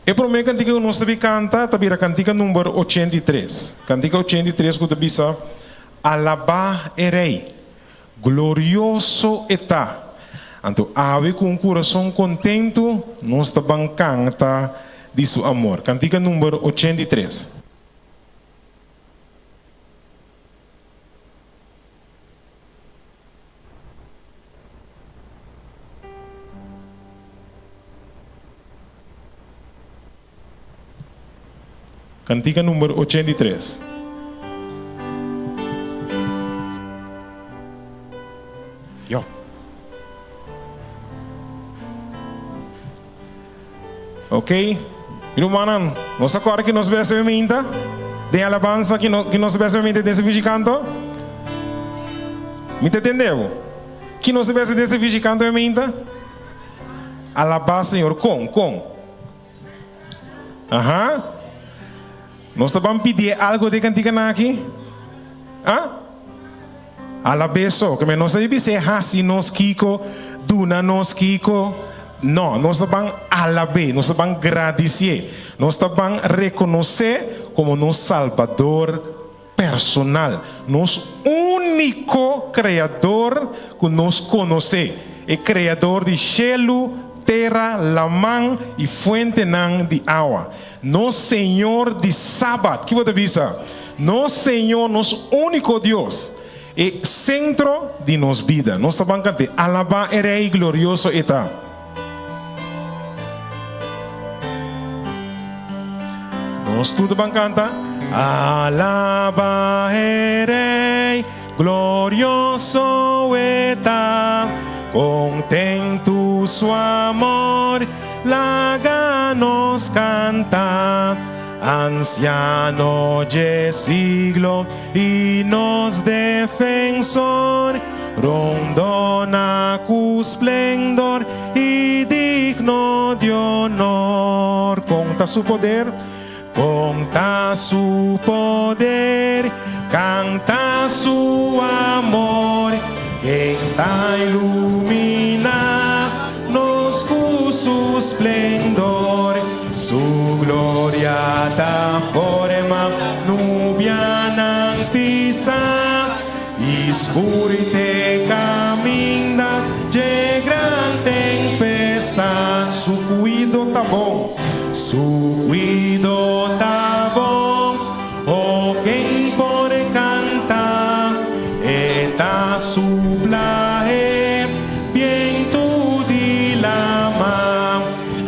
E promé kantika ku nos ta bin kanta ta bira kantika number 83. Kantika 83 ku ta bisa, Alabá e Rei, glorioso e ta. Anto awe ku un kurason kontentu nos ta ban kanta di su amor. Kantika number 83. Kantika number 83. Yo. Ok, mi rumannan, nos ta kòrda ki nos bes e minta den alabansa ki no ki nos bes e minta den servishi kanto? Mi ta tende bo. Ki nos bes den servishi kanto e minta? Alabá Señor. Kon? Kon? Aha. Nos ta ban pidié algo den kantikanan aki? Ah? Alab'é so, ke men nos ta bis'é hasi nos kiko, duna nos kiko. No, nos ta ban alab'é, nos ta ban gradisié, nos ta ban rekonosé komo nos Salbador personal, nos úniko Kreador ku nos konosé, e Kreador di shelu, tera, laman i fuentenan di awa. Nos Señor di Sabat. Ki bo ta bisa? Nos Señor, nos úniko Dios, e sentro di nos bida. Nos ta ban kant'é, Alabá e Rei glorioso e ta. Nos tur ta ban kanta, Alabá e Rei glorioso e ta. Kontentu su amor. Laga nos canta, Anciano dje siglo y nos defensor, Rondona cu splendor y digno di honor. Con ta su poder? Con ta su poder? Canta su amor, Ken ta ilumina nos cu su splendor. Su gloria ta forma nubianan pisa y scurite caminda dje gran tempestad. Su cuido ta bon, su cuido ta bon. O ken por canta? E ta supla e bientu di lama,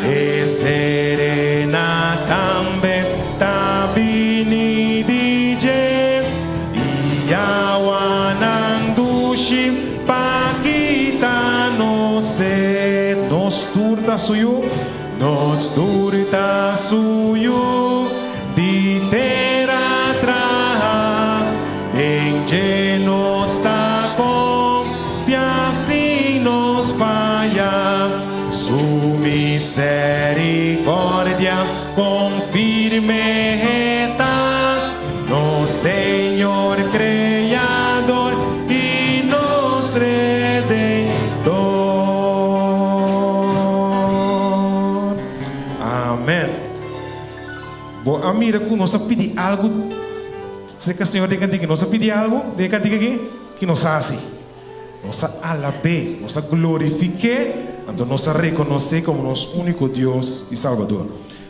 e serena tambe ta bini di dje, i awanan dushi pa kita nos sed. Nos tur ta suyu. Nos tur ta suyu di tera traha, den dje nos ta konfia sin nos faya. Su misericordia konfirme ta, nos Señor Creador i nos Redentor. Amen. Bo a mira ku nos a pidi algu serka Señor den kantika? Nos a pidi algu den e kantika aki? Ki nos a hasi? Nos a alab'é, nos a glorifik'é, anto nos a rekonos'é komo nos úniko Dios i Salbador.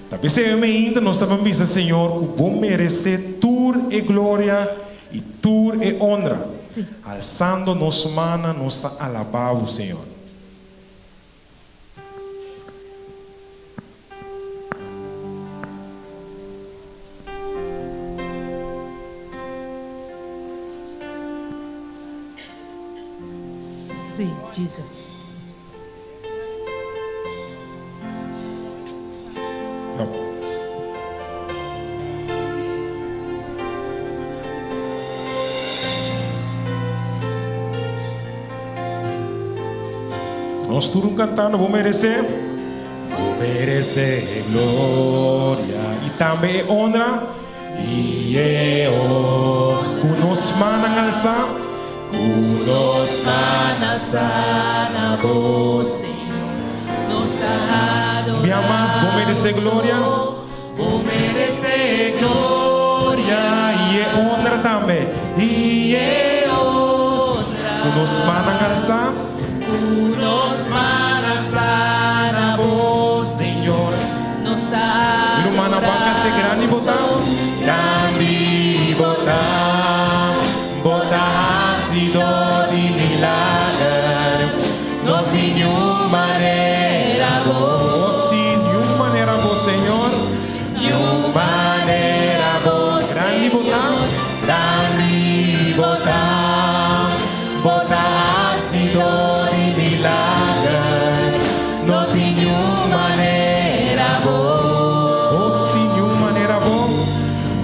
Ta p'esei ainda nos ta ban bisa Señor ku bo meresé tur e gloria i tur e honra. Alsando nos mannan nos ta alabá bo, Señor. Sí, Jesus. Nos tur un cantando, bo merece, bo merece gloria y tambe e honra y e honra. Cu nos mannan alsa, Cu nos man alsa na bo, Señor, nos ta. Un bia mas, bo meresé gloria. Bo meresé gloria i e honra tambe. I e honra. Ku nos mannan alsá. Ku nos man alsá na bo, Señor. Nos ta Mi rumannan ban kante grandi bo ta. Grandi bo ta. Bo ta hasidó di milager. No tin niun manera bo. Oh sí, niun manera bo, Señor. Niun manera bo, Grandi bo ta. Grandi bo ta. Bo ta hasidó di milager. No tin niun manera bo. Oh sí, niun manera bo.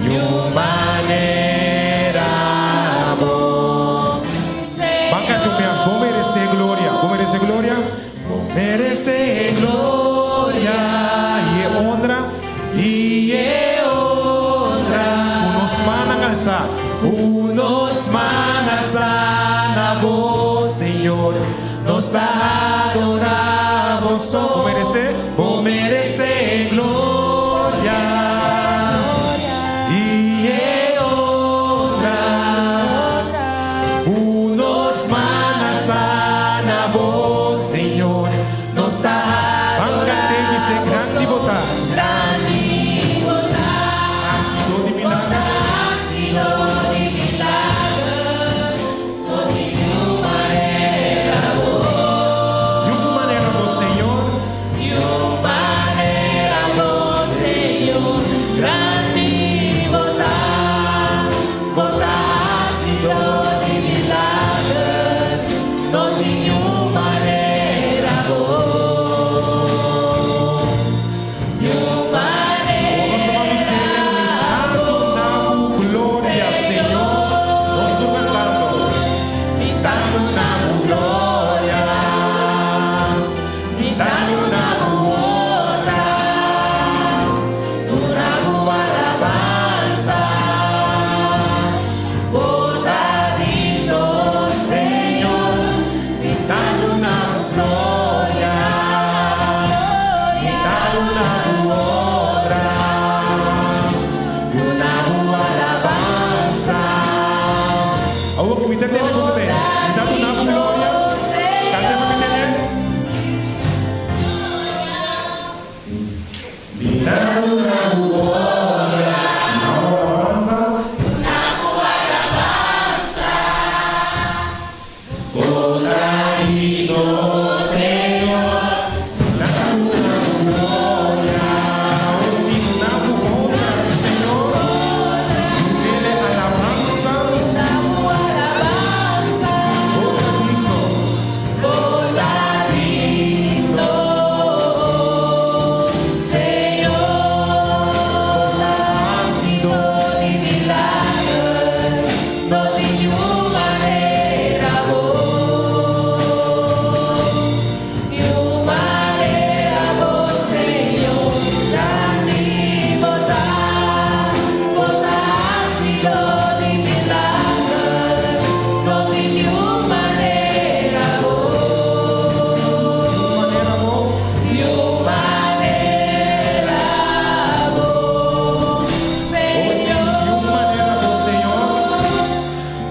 Niun manera bo. Ban canta un bias. Bo merece gloria. Bo merece gloria. Bo merece gloria y e honra. Y e honra. Ku nos mannan alsa. Ku nos man alsa na bo, Señor. Nos ta adora bo so. Bo merece. Bo merece gloria y e honra. Ku nos man alsa na bo, Señor. Nos ta Ban cant'é bis'é grandi bo ta. Grandi bo ta. Hasidó di milager. Hasidó di milager. No tin niun manera bo. Niun manera bo, Señor. Niun manera bo, Señor. Grandi bo ta. Bo ta hasidó di milager. No tin niun manera bo. Niun manera Nos ta bis'é mi ta duna bo gloria, Señor. Nos ta cantando. Mi ta duna bo gloria. Mi ta duna bo honra. Duna bo alabansa. Bo ta digno, Señor. Mi ta duna bo gloria. Mi ta duna bo honra. Duna bo alabansa. Awor cu mi ta tende con te. Mi ta duna bo gloria. Canta pa mi tende. Mi ta duna bo gloria. Duna bo alabansa. Bo ta digno, Señor. Mi ta duna bo gloria. Oh, sí, duna bo honra, Señor. Dun'é alabansa. Duna bo alabansa. Bo ta digno. Bo ta digno, Señor. Hasidó di milager, no tin niun manera bo. Niun manera bo, Señor. Grandi bo ta, bo ta hasidó di milager, no tin niun manera bo. Manera bo. Niun manera bo, Oh, sí, Señor. niun manera bo, Señor.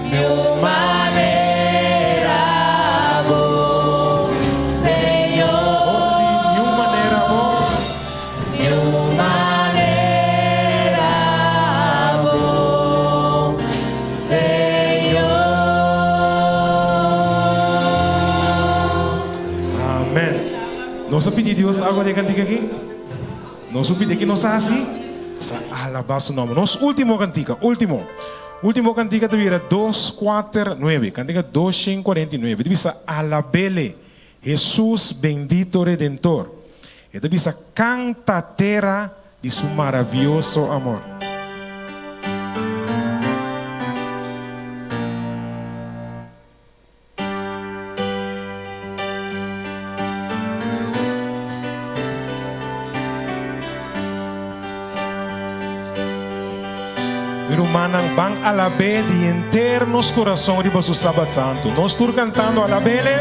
Niun manera bo, Señor. Oh, sí, niun manera bo. Niun manera bo, Señor. Amen. Nos a pidi Dios algo den cantica aki? Nos a pidi cu nos haci? Nos a alaba su nomber. Nos ultimo cantica, ultimo. Ultimo cantica ta bira 2, 4, 9. Cantica 249. Ta bisa alabele. Jesus bendito redentor. E ta bisa canta tera di su maraviyoso amor. Mi rumannan ban alab'é di henter nos kurason riba su Sabat Santu. Nos tur kantando alab'Ele.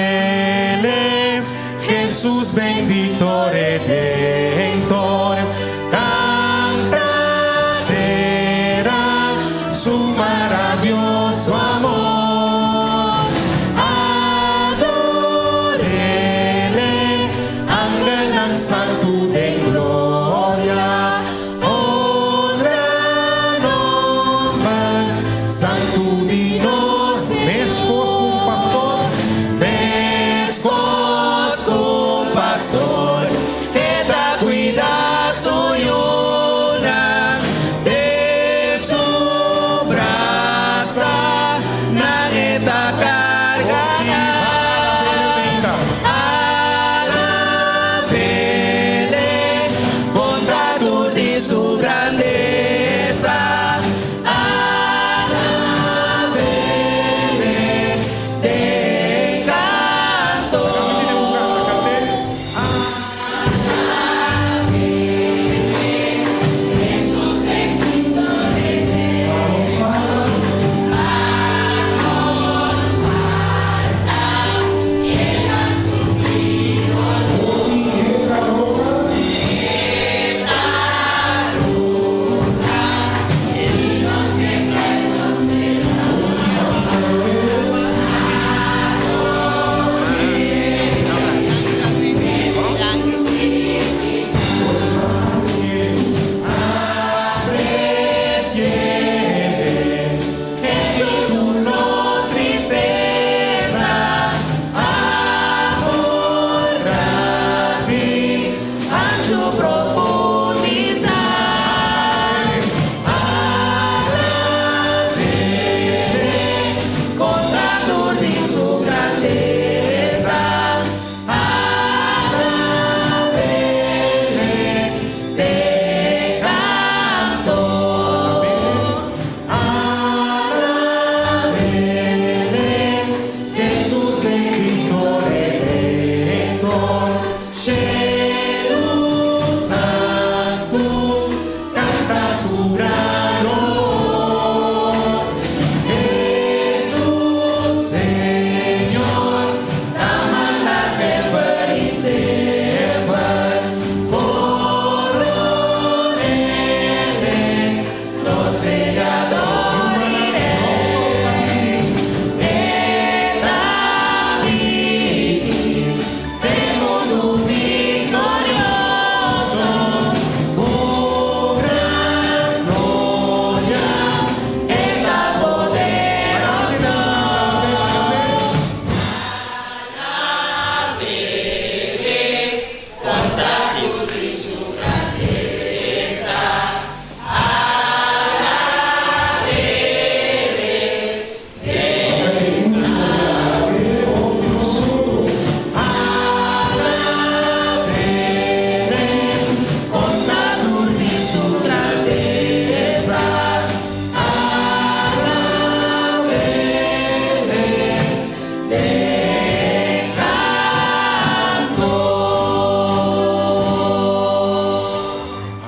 Alab'Ele. Hesus bendito Redentor, Canta tera su maravioso amor. Adorele, angelnan santu den gloria, Honra nomber santu di nos Meskos ku un pastor. Meskos ku un pastor e ta kuida su yunan, den su brasa nan e ta karga nan. Alabele, konta tur di su grandesa. Alabele den kanto.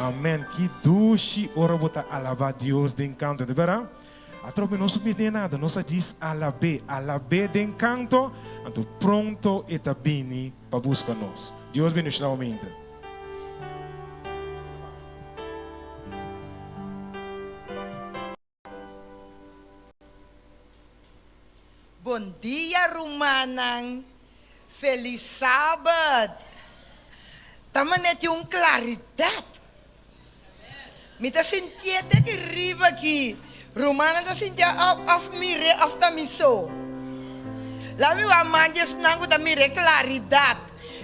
Amen. Ki dushi ora bo ta alabá Dios den kanto, de bèrdat? Atrobe no su pidi nada, nos a djis alab'é, alab'é den kanto, anto pronto e ta bini pa buska nos. Dios bendishoná bo mente. Bon dia rumannan, felis sabat. Ta manera tin un claridad. Mi ta sintié te aki riba aki. Rumannan ta sintié of mir'é of ta mi so. La mi wak man di esnan ku ta mir'é claridad.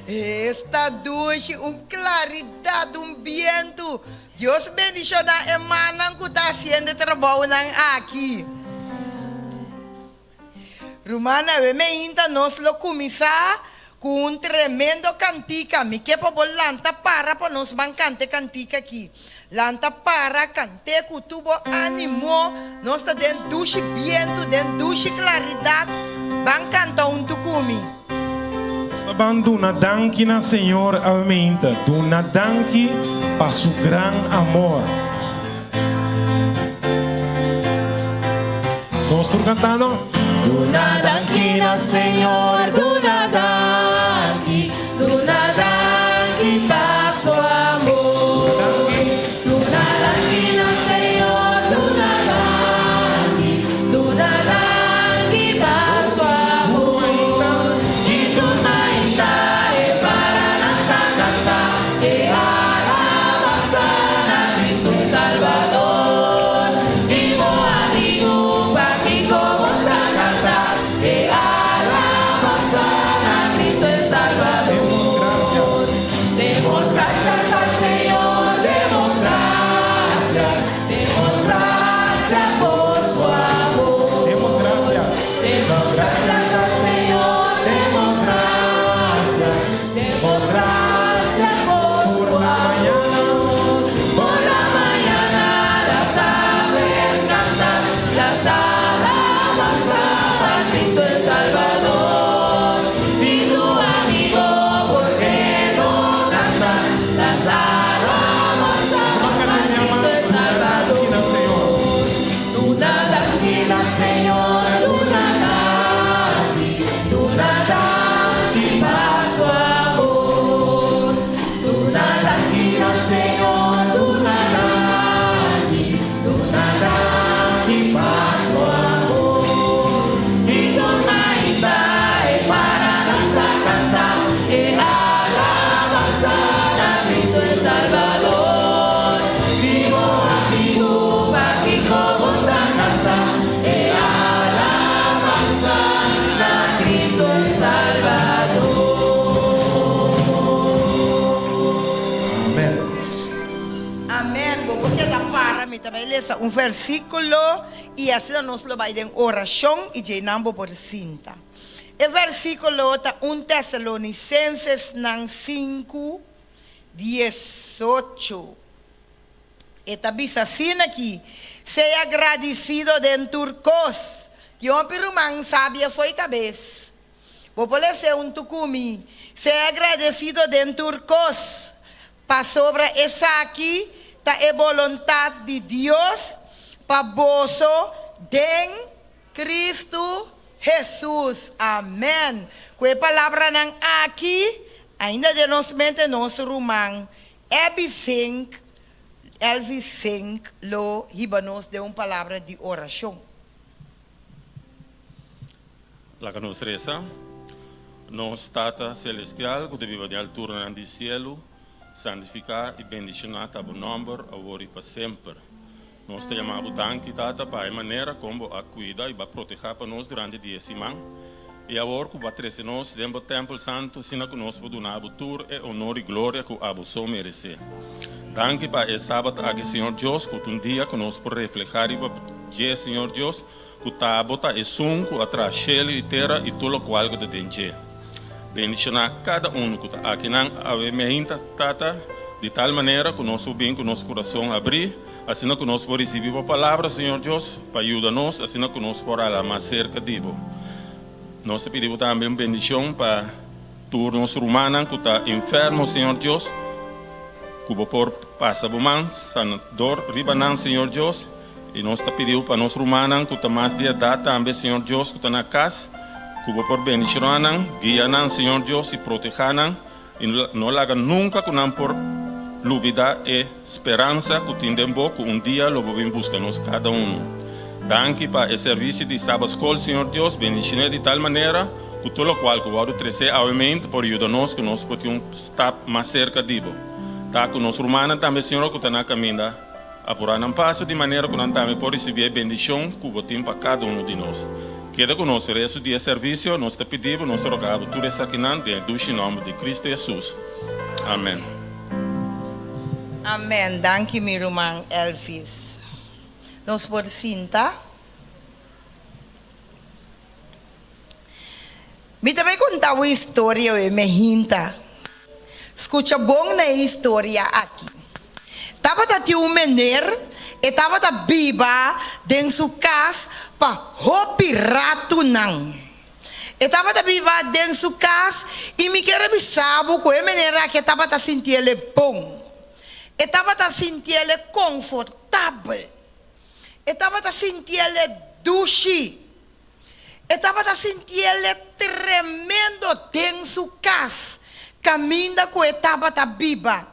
Esta dushi, un claridad, un bientu. Dios bendiciona e mannan cu ta haciendo e trabounan aki. Ruman, awe meinta nos lo cuminsa cu un tremendo cantica. Mi ke pa bo lanta para pa nos ban canta e cantica aki. Lanta para, cant'e cu tur bo animo. Nos ta den dushi bientu, den dushi claridad. Ban canta hunto cu mi. Nos ta ban duna danki na Señor awe-meinta, duna danki pa su gran amor. Nos tur cantando. Duna danki na Señor, duna danki, duna. lesa un versíkulo i asina nos lo bai den orashon i djeinan bo por sinta. E versíkulo ta un Tesalonisenses-nan 5, 18. E ta bisa asina aki, Sea gradisido den tur kos. Tin hopi ruman sabia fo'i kabes. Bo por lesa huntu ku mi, Sea gradesido den tur kos, pasobra esaki ta e boluntat di Dios pa boso den Kristu Hesus. Amèn. Ku e palabranan aki ainda den nos mente, nos ruman Abby Zink, Elvis Zink, lo hiba nos den un palabra di orashon. Laga nos resa. Nos Tata Celestial cu ta biba den alturanan di cielo, santifica y bendiciona ta bo nomber awor y pa semper. Nos ta yama bo danki, Tata, pa e manera con bo a cuida y bo a proteha pa nos durante di e siman. Y awor cu bo a trece nos den bo tempel santo asina cu nos por duna bo tur e honor y gloria cu abo so merece. Danki pa e Sabat aki, Señor Dios, cu ta un dia cu nos por refleha riba dje, Señor Dios, Ku ta bo ta esun ku a traha shelu i tera i tur lokual ku ta den dje. Bendishoná kada unu ku ta akinan awe meinta, Tata, di tal manera ku nos por bin ku nos kurason abrí, asina ku nos por risibí bo Palabra, Señor Dios, pa yuda nos, asina ku nos por hala mas serka di bo. Nos ta pidi bo tambe un bendishon pa tur nos rumannan ku ta enfermo, Señor Dios, ku bo por pasa bo man sanador riba nan, Señor Dios. I nos ta pidiu pa nos rumannan ku ta mas di edat tambe, Señor Dios, ku ta na kas, ku Bo por bendishoná nan, guia nan, Señor Dios, i protehá nan, i no laga nunka ku nan por lubidá e speransa ku tin den Bo ku un dia lo Bo bin buska nos kada unu. Danki pa e servisio di Sabat Skol, Señor Dios, bendishoné di tal manera ku tur lokual ku wòrdu tresé awemente por yuda nos ku nos por tin un stap mas serka di Bo. Ta ku nos rumannan tambe, Señor, ku ta na kaminda. Apurá nan paso di manera ku nan tambe por risibí e bendishon ku bo tin pa kada unu di nos. Keda ku nos restu di e servisio, nos ta pidi bo, nos ta roga bo tur esakinan den e dushi nòmber di Kristu Hesus. Amèn. Amèn, danki mi ruman Elvis. Nos por sinta. Mi ta bay conta un historia we me hinta. Scucha bon na e historia aki. Tabata tin un meneer, e tabata biba den su cas pa hopi ratunan. E tabata biba den su cas y mi kier a bisa bo cu e meneer aki e tabata sintiele bon. E tabata sintiele confortabel. E tabata sintiele dushi. E tabata sintiele tremendo den su kas, kaminda ku e tabata biba.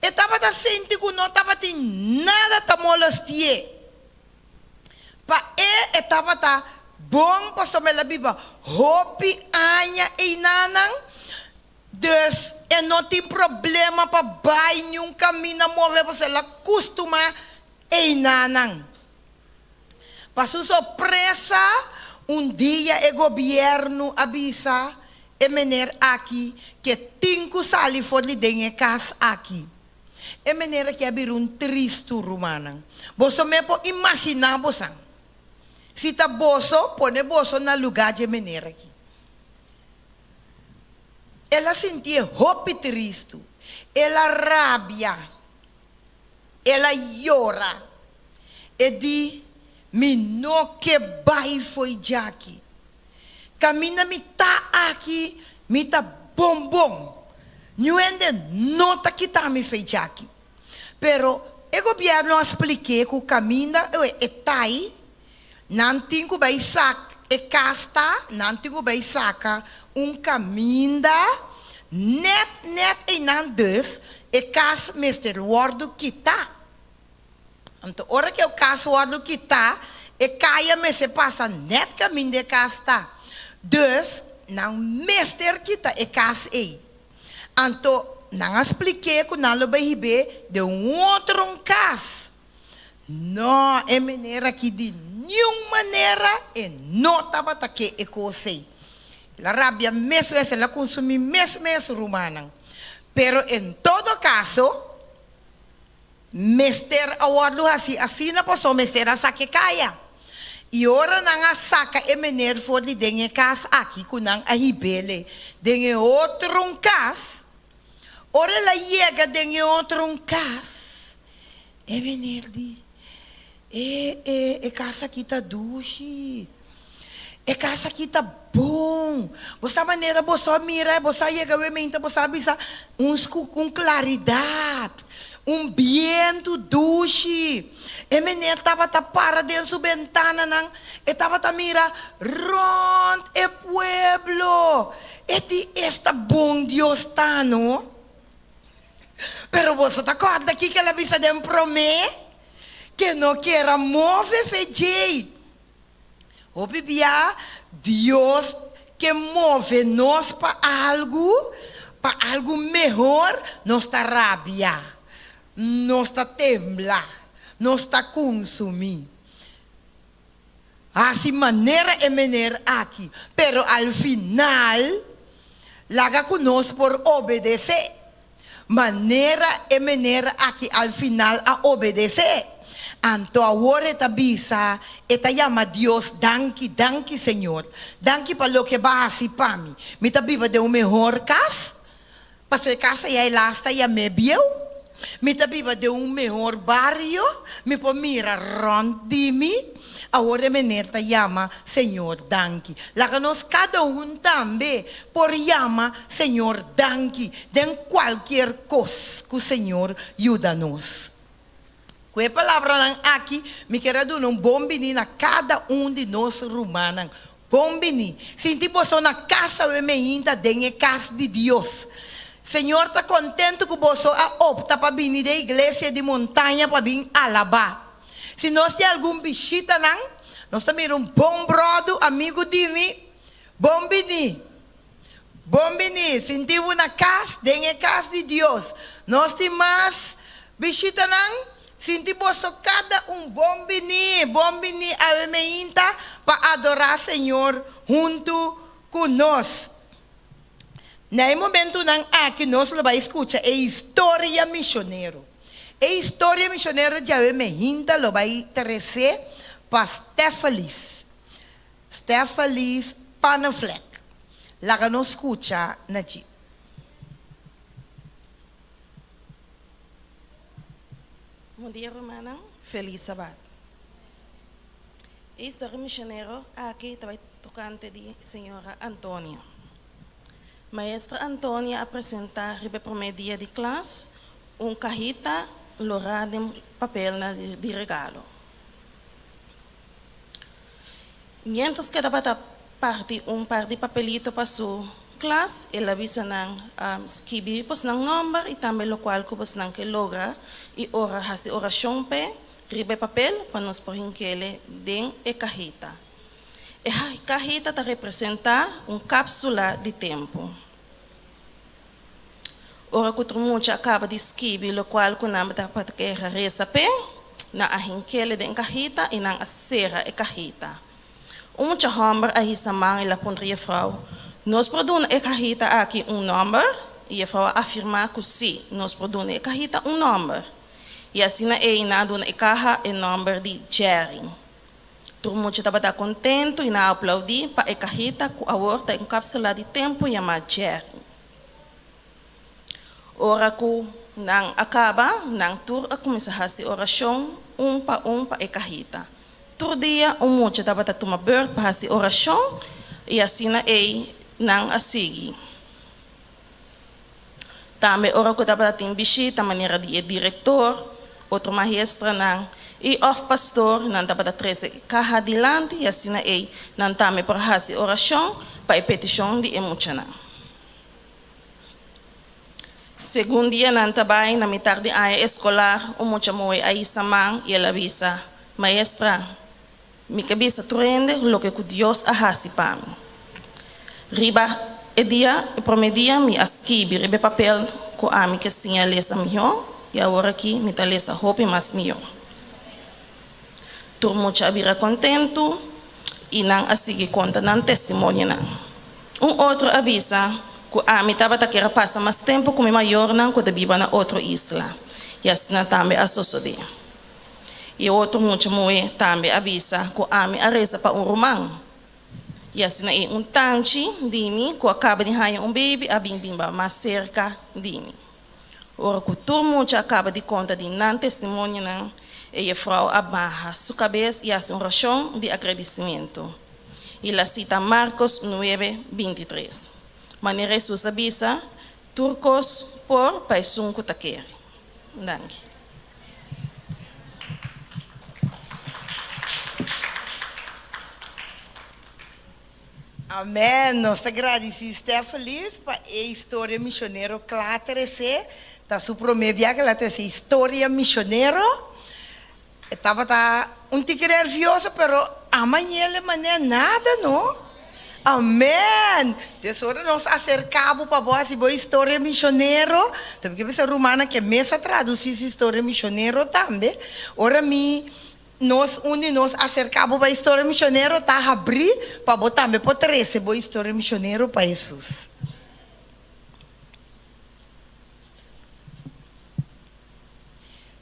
E tabata sinti ku no tabatin nada ta molesti'é. Pa e, e tabata bon pasobra el a biba hopi aña einanan, dus e no tin problema pa bai niun kaminda move pasobra el a kustumá einanan. Pa su sorpresa, un dia e gobierno a bisa e meneer aki ke tin ku sali for di den e kas aki. E meneer aki a bira un tristu, rumannan. Boso me por imaginá bosan. Si ta boso, pone boso na lugá dje meneer aki. El a sintié hopi tristu. El a rabia. El a yora. E di, Mi no ke bai fo'i djaki. Kaminda mi ta aki, mi ta bon bon. Niun hende no ta kita mi fo'i djaki. Pero e gobièrnu a splik'é ku kaminda e ta ei, nan tin ku bai sak e kas ta, nan tin ku bai saka un kaminda nèt nèt einan dus e kas mester wòrdu kitá. Anto ora ku e kas wòrdu kitá, e kaya mester pasa nèt kaminda e kas ta. Dus nan mester kita e kas ei. Anto nan a splik'é ku nan lo bai hib'é den un otro un kas. No, e mener aki di niun manera e no tabata ke e kos ei. El a rabia mes mes, el a kunsumí mes mes, rumannan. Pero en todo kaso. Mester a wòrdu hasi asina pasobra mester a saka e kaya. I ora nan a saka e mener for di den e kas aki ku nan a hib'ele den e otro un kas, ora el a yega den e otro un kas, e mener di, E, e, e kas aki ta dushi. E kas aki ta bon. Bo sa manera boso a mira, boso a yega wementa, boso a bisa un sku, un klaridat, un bientu dushi. E meneer tabata para den su bentananan, e tabata mira rònt e pueblo. E di, Esta bon Dios ta, no? Pero boso ta kòrda kiko el a bisa den promé? Ke no kier a move fe djei. Hopi bia Dios ke move nos pa algu, pa algu mehor, nos ta rabia, nos ta tembla, nos ta kunsumí. Hasi manera e mener aki, pero al final laga ku nos por obedesé. Manera e mener aki al final a obedesé. Anto awor e ta bisa, e ta yama Dios danki, Danki, Señor. Danki pa loke bo a hasi pa mi. Mi ta biba den un mehor kas, Pasobra e casa ya e lasta ya me bieu. Mi ta biba den un mehor bario, mi por mira rond di mi. Awor e meneer ta yama Señor danki. Laga nos cada un tambe por yama Señor danki den cualkier cos cu Señor yuda nos. Ku e palabranan aki, mi kier a duna un bon bini na kada un di nos rumannan. Bon bini! Sinti boso na kas awe meinta den e kas di Dios. Señor ta kontentu ku boso a opta pa bini den iglesia di Montaña pa bin alabá. Si nos tin algun bishitanan, nos ta mira un bon bròdu, amigu di mi. Bon bini! Bon bini, sinti bo na kas, den e kas di Dios. Nos tin mas bishitanan, sinti boso kada un bon bini, bon bini awe meinta pa adorá Señor huntu ku nos. Na e momentunan aki nos lo bai skucha e historia mishonero. E historia mishonero di awe meinta lo bai trese pa Stefalis. Stefalis Panneflek. Laga nos skucha na dje. Bon dia rumannan, felis sabat. E historia misionero aki ta bai tokante di señora Antonia. Maestra Antonia a presenta riba e prome dia di klas un kahita lorá den papelnan di regalo. Miéntras ku e tabata parti un par di papelito pa su klas, el a bisa nan, Skibi bosnan nòmber i tambe lokual ku bosnan ke logra i ora hasi orashon p'e riba e papel pa nos por hink'ele den e kahita. E kahita ta representá un kápsula di tempu. Ora ku tur mucha a kaba di skibi lokual ku nan tabata ke resa p'e, nan a hink'ele den kahita i nan a sera e kahita. Un mucha hòmber a hisa man i el a puntra jefrou, Nos por duna e kahita aki un nòmber? I jefrou a afirmá ku sí, nos por duna e kahita un nòmber. I asina ei nan a duna e kaha e nòmber di Jerry. Tur mucha tabata kontentu i nan a aplaudí pa e kahita ku awor ta e un kapsula di tempu yamá Jerry. Ora ku nan a kaba, nan tur a kuminsá hasi orashon un pa un pa e kahita. Tur dia un mucha tabata tuma bèrt pa hasi orashon i asina ei nan a sigui. Tambe ora ku tabata tin bishita manera di e direktor, otro maestranan i òf pastor, nan tabata trese e kaha dilanti i asina ei nan tambe por hasi orashon pa e petishon di e muchanan. Segun dianan ta bai, na mitar di aña eskolar, un mucha muhé a hisa man i el a bisa, Maestra, Mi ke bisa tur hende loke ku Dios a hasi pa mi. Riba e dia, e promé dia, mi a skibi riba e papel ku ami ke siña lesa mihó, i aworakí mi ta lesa hopi mas mihó. Tur mucha a bira kontentu i nan a sigui konta nan testimonionan. Un otro a bisa ku ami tabata kier a pasa mas tempu ku mi mayornan ku ta biba na otro isla. I asina tambe a sosodé. I e otro mucha muhé tambe a bisa ku ami a resa pa un ruman. I asina ei un tanchi di mi ku a kaba di haña un beibi a bin bimba mas serka di mi. Ora ku tur mucha a kaba di konta di nan testimonionan, e jefrou a baha su kabes i hasi un orashon di agradisimentu. I el a sita Markos nuebe, bintitres. Manera Hesus a bisa, Tur kos por pa esun ku ta kere. Danki. Amen, nos ta gradici Stephelies pa e historia misionero cla trece, ta su prome bia cu el a trece historia misionero, e tabata un tiki nervioso pero ama yele manera nada no, amen, des ora nos acerca bo pa bo haci bo historia misionero, ta porque mester rumannan ke mes a traduci su historia misionero tambe, ora mi. Nos un di nos aserká bo pa historia misionero ta habrí pa bo tambe por trese bo historia misionero pa Hesus.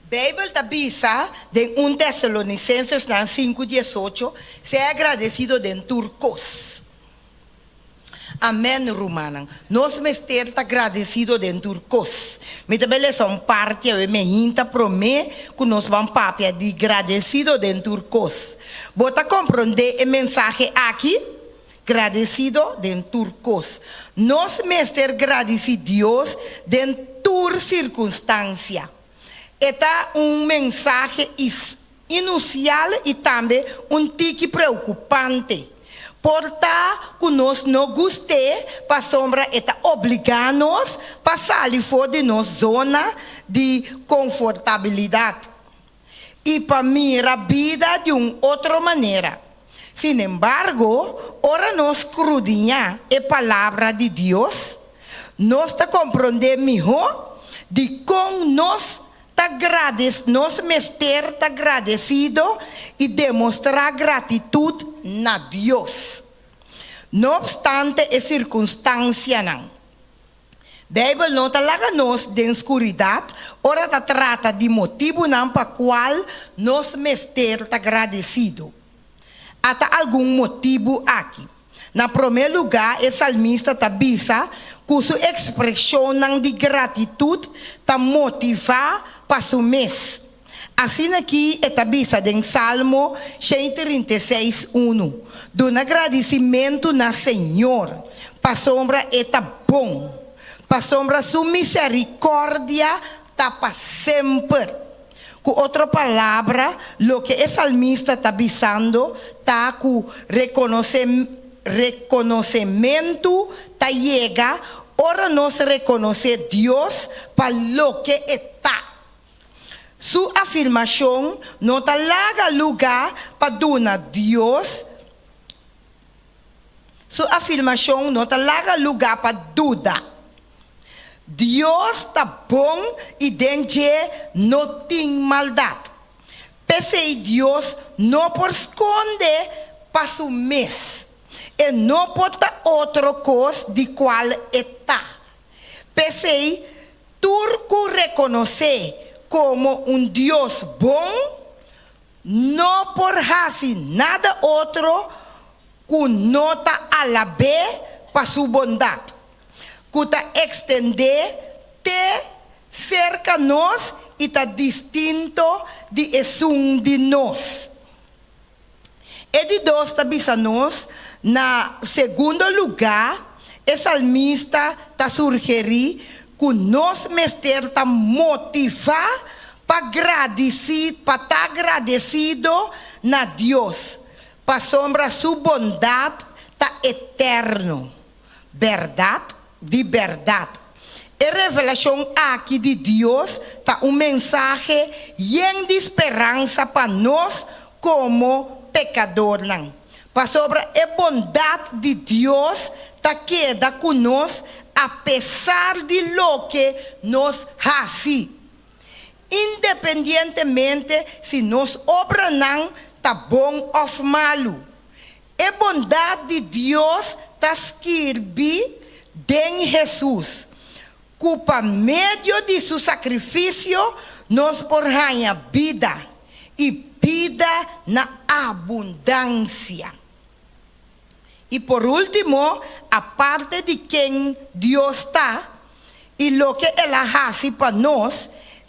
Beibel ta bisa den un Tesalonisenses-nan sinku diesocho, Sea agradesido den tur kos. Amen rumannan. Nos mester ta gradesido den tur kos. Mi ta bai lesa un parti awe me hinta prome ku nos ban papia di gradesido den tur kos. Bo ta komprondé e mensahe aki? Gradesido den tur kos. Nos mester gradisí Dios den tur sirkunstansia. E ta un mensahe inusial i tambe un tiki preokupante. Por ta ku nos no gust'é pasobra e ta obligá nos pa sali for di nos zona di konfortabilidat i pa mira bida di un otro manera. Sinembargo, ora nos skrudiñá e Palabra di Dios, nos ta komprondé mihó dikon nos Ta grades nos mester ta gradesido i demostrá gratitut na Dios, no opstante e sirkunstansianan. Beibel no ta laga nos den skuridat ora ta trata di motibunan pa kual nos mester ta gradesido. Ata algun motibu aki. Na promé lugá, e salmista ta bisa ku su ekspreshonnan di gratitut ta motivá pa su mes. Asina ki e ta bisa den Salmo 136, unu, Duna gradisimentu na señor, pasobra e ta bon, pasobra su miserikòrdia ta pa semper. Ku otro palabra, loke e salmista ta bisando ta ku rekonosementu ta yega ora nos rekonosé Dios pa loke e ta. Su afirmashon no ta laga lugá pa duna Dios Su afirmashon no ta laga lugá pa duda. Dios ta bon i den dje no tin maldat. P'esei Dios no por skonde pa su mes. E no por ta otro kos di kual e ta. P'esei tur ku rekonos'é komo un Dios bon, No por hasi nada otro ku no ta alab'é pa su bondat, ku ta ekstendé te serka nos i ta distinto di esun di nos. E di dos ta bisa nos, Na segundo lugá, e salmista ta surgerí ku nos mester ta motivá pa gradisí, pa ta gradesido na Dios, pasobra su bondat ta eterno. Bèrdat di bèrdat, e revelashon aki di Dios ta un mensahe yen di speransa pa nos komo pekadornan, pasobra e bondat di Dios ta keda ku nos apesar di loke nos hasi. Independientemente si nos obranan ta bon òf malu, e bondat di Dios ta skirbi den Hesus. Ku pa medio di su sakrifisio nos por haña bida, i bida na abundansia. I por último, aparte di ken Dios ta i loke el a hasi pa nos,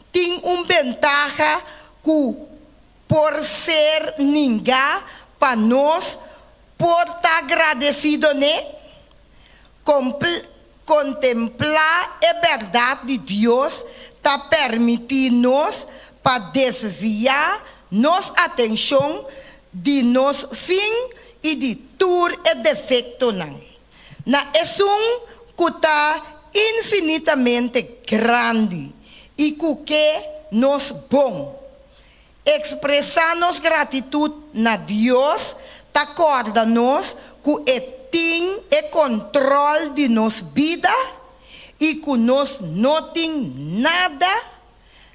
tin un bentaha ku por ser ningá pa nos por ta gradesido n'e? Kontemplá e bèrdat di Dios ta permití nos pa desviá nos atenshon di nos fin i di tur e defektonan na esun ku ta infinitamente grandi i ku ke nos bon. Ekspresá nos gratitut na Dios ta kòrda nos ku e tin e kontròl di nos bida i ku nos no tin nada,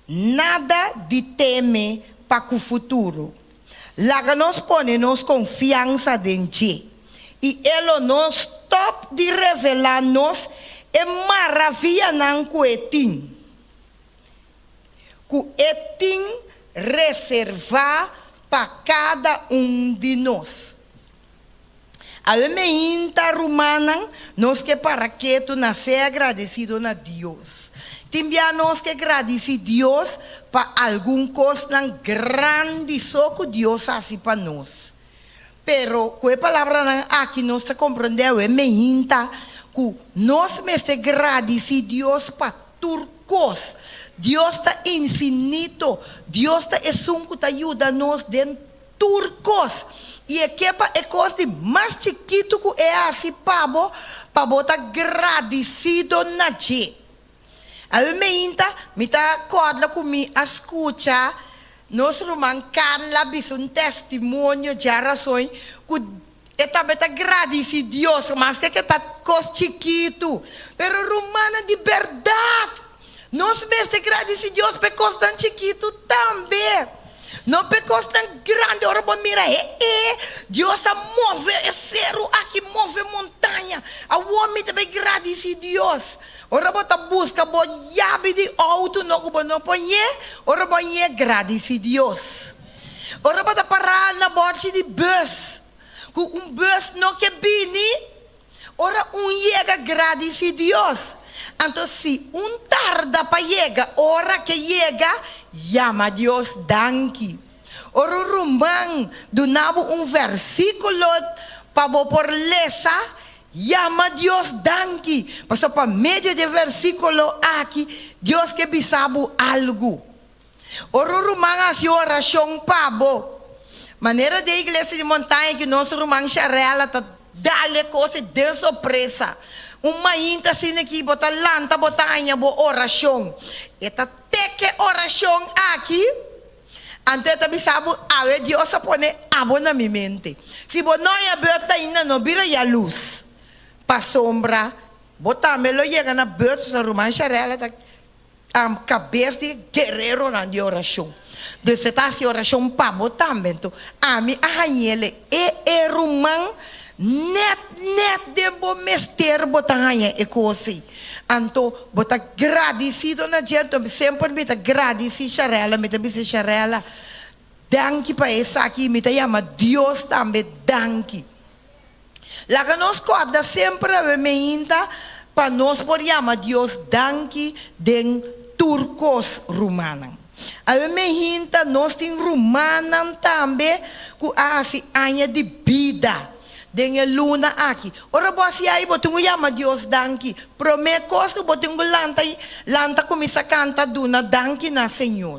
nada di teme pa ku futuro. Laga nos pone nos konfiansa den dje, i e lo no stòp di revelá nos e maravianan ku e tin. Ku e tin reservá pa kada un di nos. Awe meinta, rumannan, nos ke para ketu na ser agradesido na Dios. Tin bia nos ke gradisí Dios pa algun kosnan grandi so ku Dios hasi pa nos. Pero ku e palabranan aki nos ta komprendé awe meinta ku nos mester gradisí Dios pa tur kos. Dios ta infinito. Dios ta esun ku ta yuda nos den tur kos. I e ke pa e kos di mas chikitu ku e hasi pa bo, pa bo ta gradisido na dje. Awe meinta mi ta kòrda ku mi a skucha nos ruman Carla bisa un testimonio djarason ku e tabata gradisí Dios maske ke ta kos chikitu. Pero rumannan di bèrdat nos mester gradisí Dios pa e kosnan chikitu tambe. No pa e kosnan grandi ora bo mira he e Dios a move e seru aki move montaña awor mi ta bai gradisí Dios. Ora bo ta buska bo yabi di outo no ku bo no por ñe, ora bo ñe gradisi Dios. Ora bo ta pará na bòrchi di bùs ku un bùs no ke bini, ora un yega gradisi Dios. Anto si un tarda pa yega, ora ke yega yama Dios danki. Ora un ruman duna bo un versíkulo pa bo por lesa, yama Dios danki, pasobra pa medio di e versíkulo aki Dios ke bisa bo algu. Ora un ruman hasi un orashon pa bo, manera den iglesia di montaña ki nos ruman Sharella ta dal e kos ei den sorpresa, un mainta asina ki bo ta lanta bo ta haña bo orashon, e ta teke orashon aki. Anto e ta bisa bo, Awe Dios a pone abo na mi mente. Si bo no haña beurt ainda, no bira yalus, pasobra bo tambe lo yega na beurt. Su ruman Sharella ta kabes di e guereronan di orashon. Dus e ta hasi orashon pa bo tambe. Anto ami a hañ'el e e ruman nèt nèt den bo mester bo ta haña e kos ei. Anto bo ta gradisido na dje, anto semper mi ta gradisi Sharella, mi ta bisa Sharella, danki pa esaki, mi ta yama Dios tambe danki. Laga nos kòrda semper awe meinta pa nos por yama Dios danki den tur kos, rumannan. Awe meinta nos tin rumannan tambe ku a hasi aña di bida. Den e luna aki. Ora bo hasi ai, bo tin ku yama Dios danki. Promé kos ku bo tin ku lanta i lanta kuminsá kanta duna danki na Señor.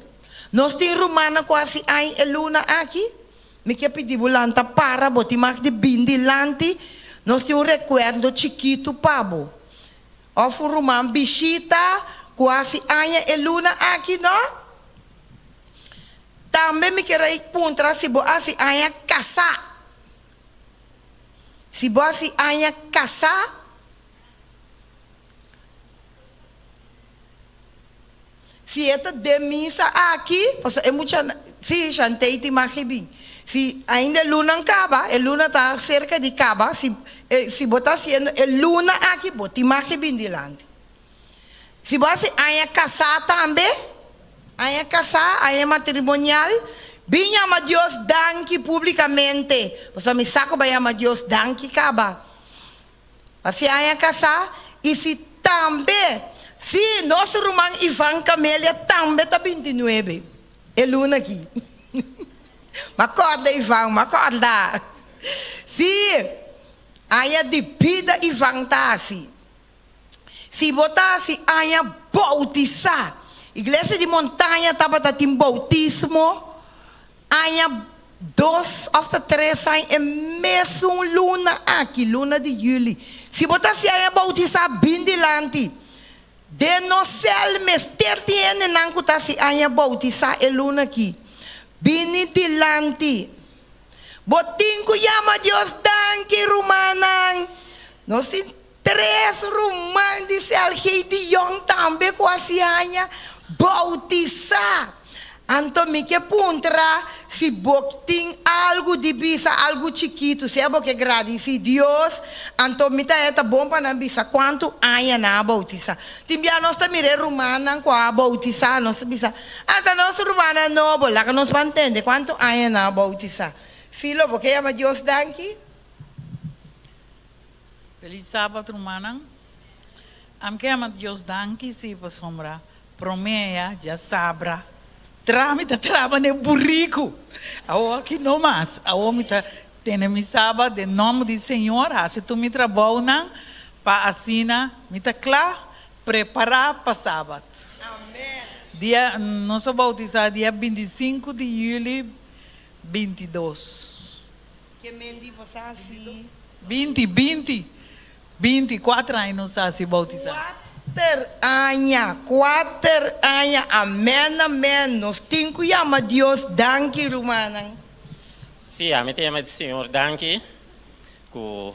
Nos tin rumannan ku hasi ai e luna aki. Mi ke pidi bo lanta para, bo tin mag di bin dilanti. Nos tin un rekuerdo chikitu pa bo. Òf un ruman bishita ku hasi aña e luna aki, no? Tambe mi kier a puntra si bo hasi aña kasá. Si bo hasi aña kasá, si e ta den misa aki, pasobra e mucha, si, Shantey tin mag e bin. Si ainda e luna kaba, e luna ta serka di kaba, si, si bo ta hasiendo e luna aki, bo tin mag e bin dilanti. Si bo hasi aña kasá tambe, aña kasá, aña matrimonial, bin yama Dios danki públikamente, pasobra mi sa ku bo a yama Dios danki kaba. Hasi aña kasá, i si tambe, sí, nos ruman Ivan Camelia tambe ta bintinuebe e luna aki. M'a kòrda Ivan, m'a kòrda. Sí, aña di bida Ivan ta hasi. Si bo ta hasi aña boutisá. Iglesia di Montaña tabata tin boutismo aña dos òf ta tres aña e mesun luna aki, luna di yüli. Si bo ta hasi aña boutisá bin dilanti. Den nos sèl mester tin hendenan ku ta hasi aña boutisá e luna aki. Bini dilanti. Bo tin ku yama Dios danki, rumannan. Nos tin Tres ruman di CLG di Yong tambe ku a siaña boutisá. Anto mi ke puntra si bo tin algu di bisa, algu chikitu, sea bo ke gradisí Dios, anto mi ta e ta bon pa nan bisa kuantu aña nan a boutisá. Tin bia nos ta mira e rumannan ku a boutisá, nos ta bisa, Ata nos rumannan nobo, laga nos ban tende kuantu aña nan a boutisá. Filo, bo ke yama Dios danki? Feliz Sabat rumannan. Am ke ama Dios danki si pasobra prome ya djasabra tra mi ta traba na e buriku awor aki no mas awor mi ta tene mi Sabat den nomber di Señor hasi tur mi trabounan pa asina mi ta kla prepara pa Sabat. Dia nos a bautisa dia 25 di juli 22. Ke men di bo sa hasi? 20, 20, 20, kuater aña nos sa hasi bautisá. Kuater aña, kuater aña, amèn, amèn, nos tin ku yama Dios danki rumannan. Sí, ami ta yama Señor danki ku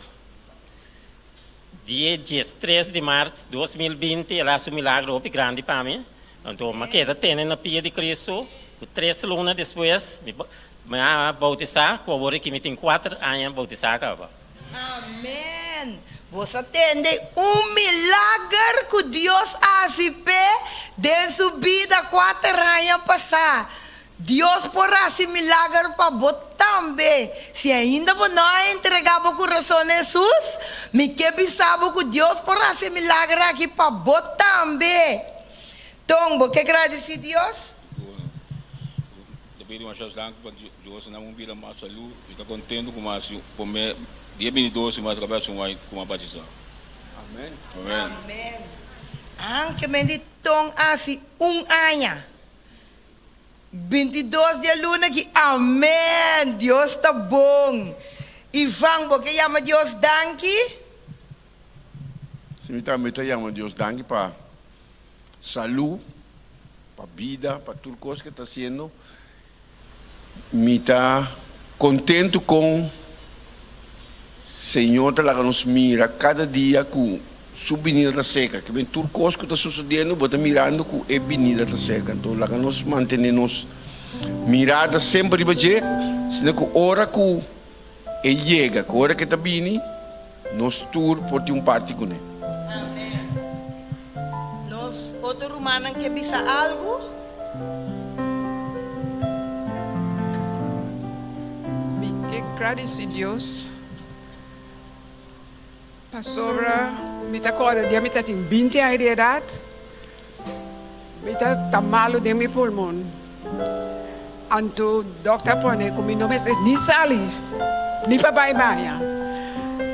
dia 13 di mart 2020 el a hasi un milagro hopi grandi pa mi. Anto mi a keda tene na pia di Cristo ku tres luna despues mi Mi a bautisá ku awor aki mi tin kuater aña bautisá kaba. Amen! Bo sa tende un milager ku Dios a hasi p'e den su bida kuater aña pasá. Dios por hasi milager pa bo tambe. Si ainda bo no a entregá bo kurason na Hesus, mi ke bisa bo ku Dios por hasi e milager aki pa bo tambe. Ton, bo ke gradisí Dios? Ta pidi masha danki pa Dios a nan un bida mas salú. Mi ta kontentu ku mas promé dia 22 i mas kabes un wai ku m'a batisá. Amen. Amen. Anke men di ton hasi un aña. 22 di e luna aki. Amen. Dios ta bon. Ivan, bo ke yama Dios danki? Si mi tambe ta yama Dios danki pa salú, pa bida, pa tur kos ke ta hasiendo. Mi ta kontentu kon Señor ta laga nos mira kada dia ku Su binida ta serka. Ke ben tur kos ku ta susediendo bo ta mirando ku e binida ta serka. Anto laga nos mantené nos mirada semper riba dje, asina ku ora ku e yega, ku ora ku e ta bini, nos tur por tin un parti kuné. Amen. Nos otro rumannan ke bisa algu? Mi ke gradisi Dios pasobra mi ta kòrda dia mi ta tin 20 aña di edat mi ta ta malu den mi pulmon anto dòkter a pone ku mi no mester ni sali ni pa bai baña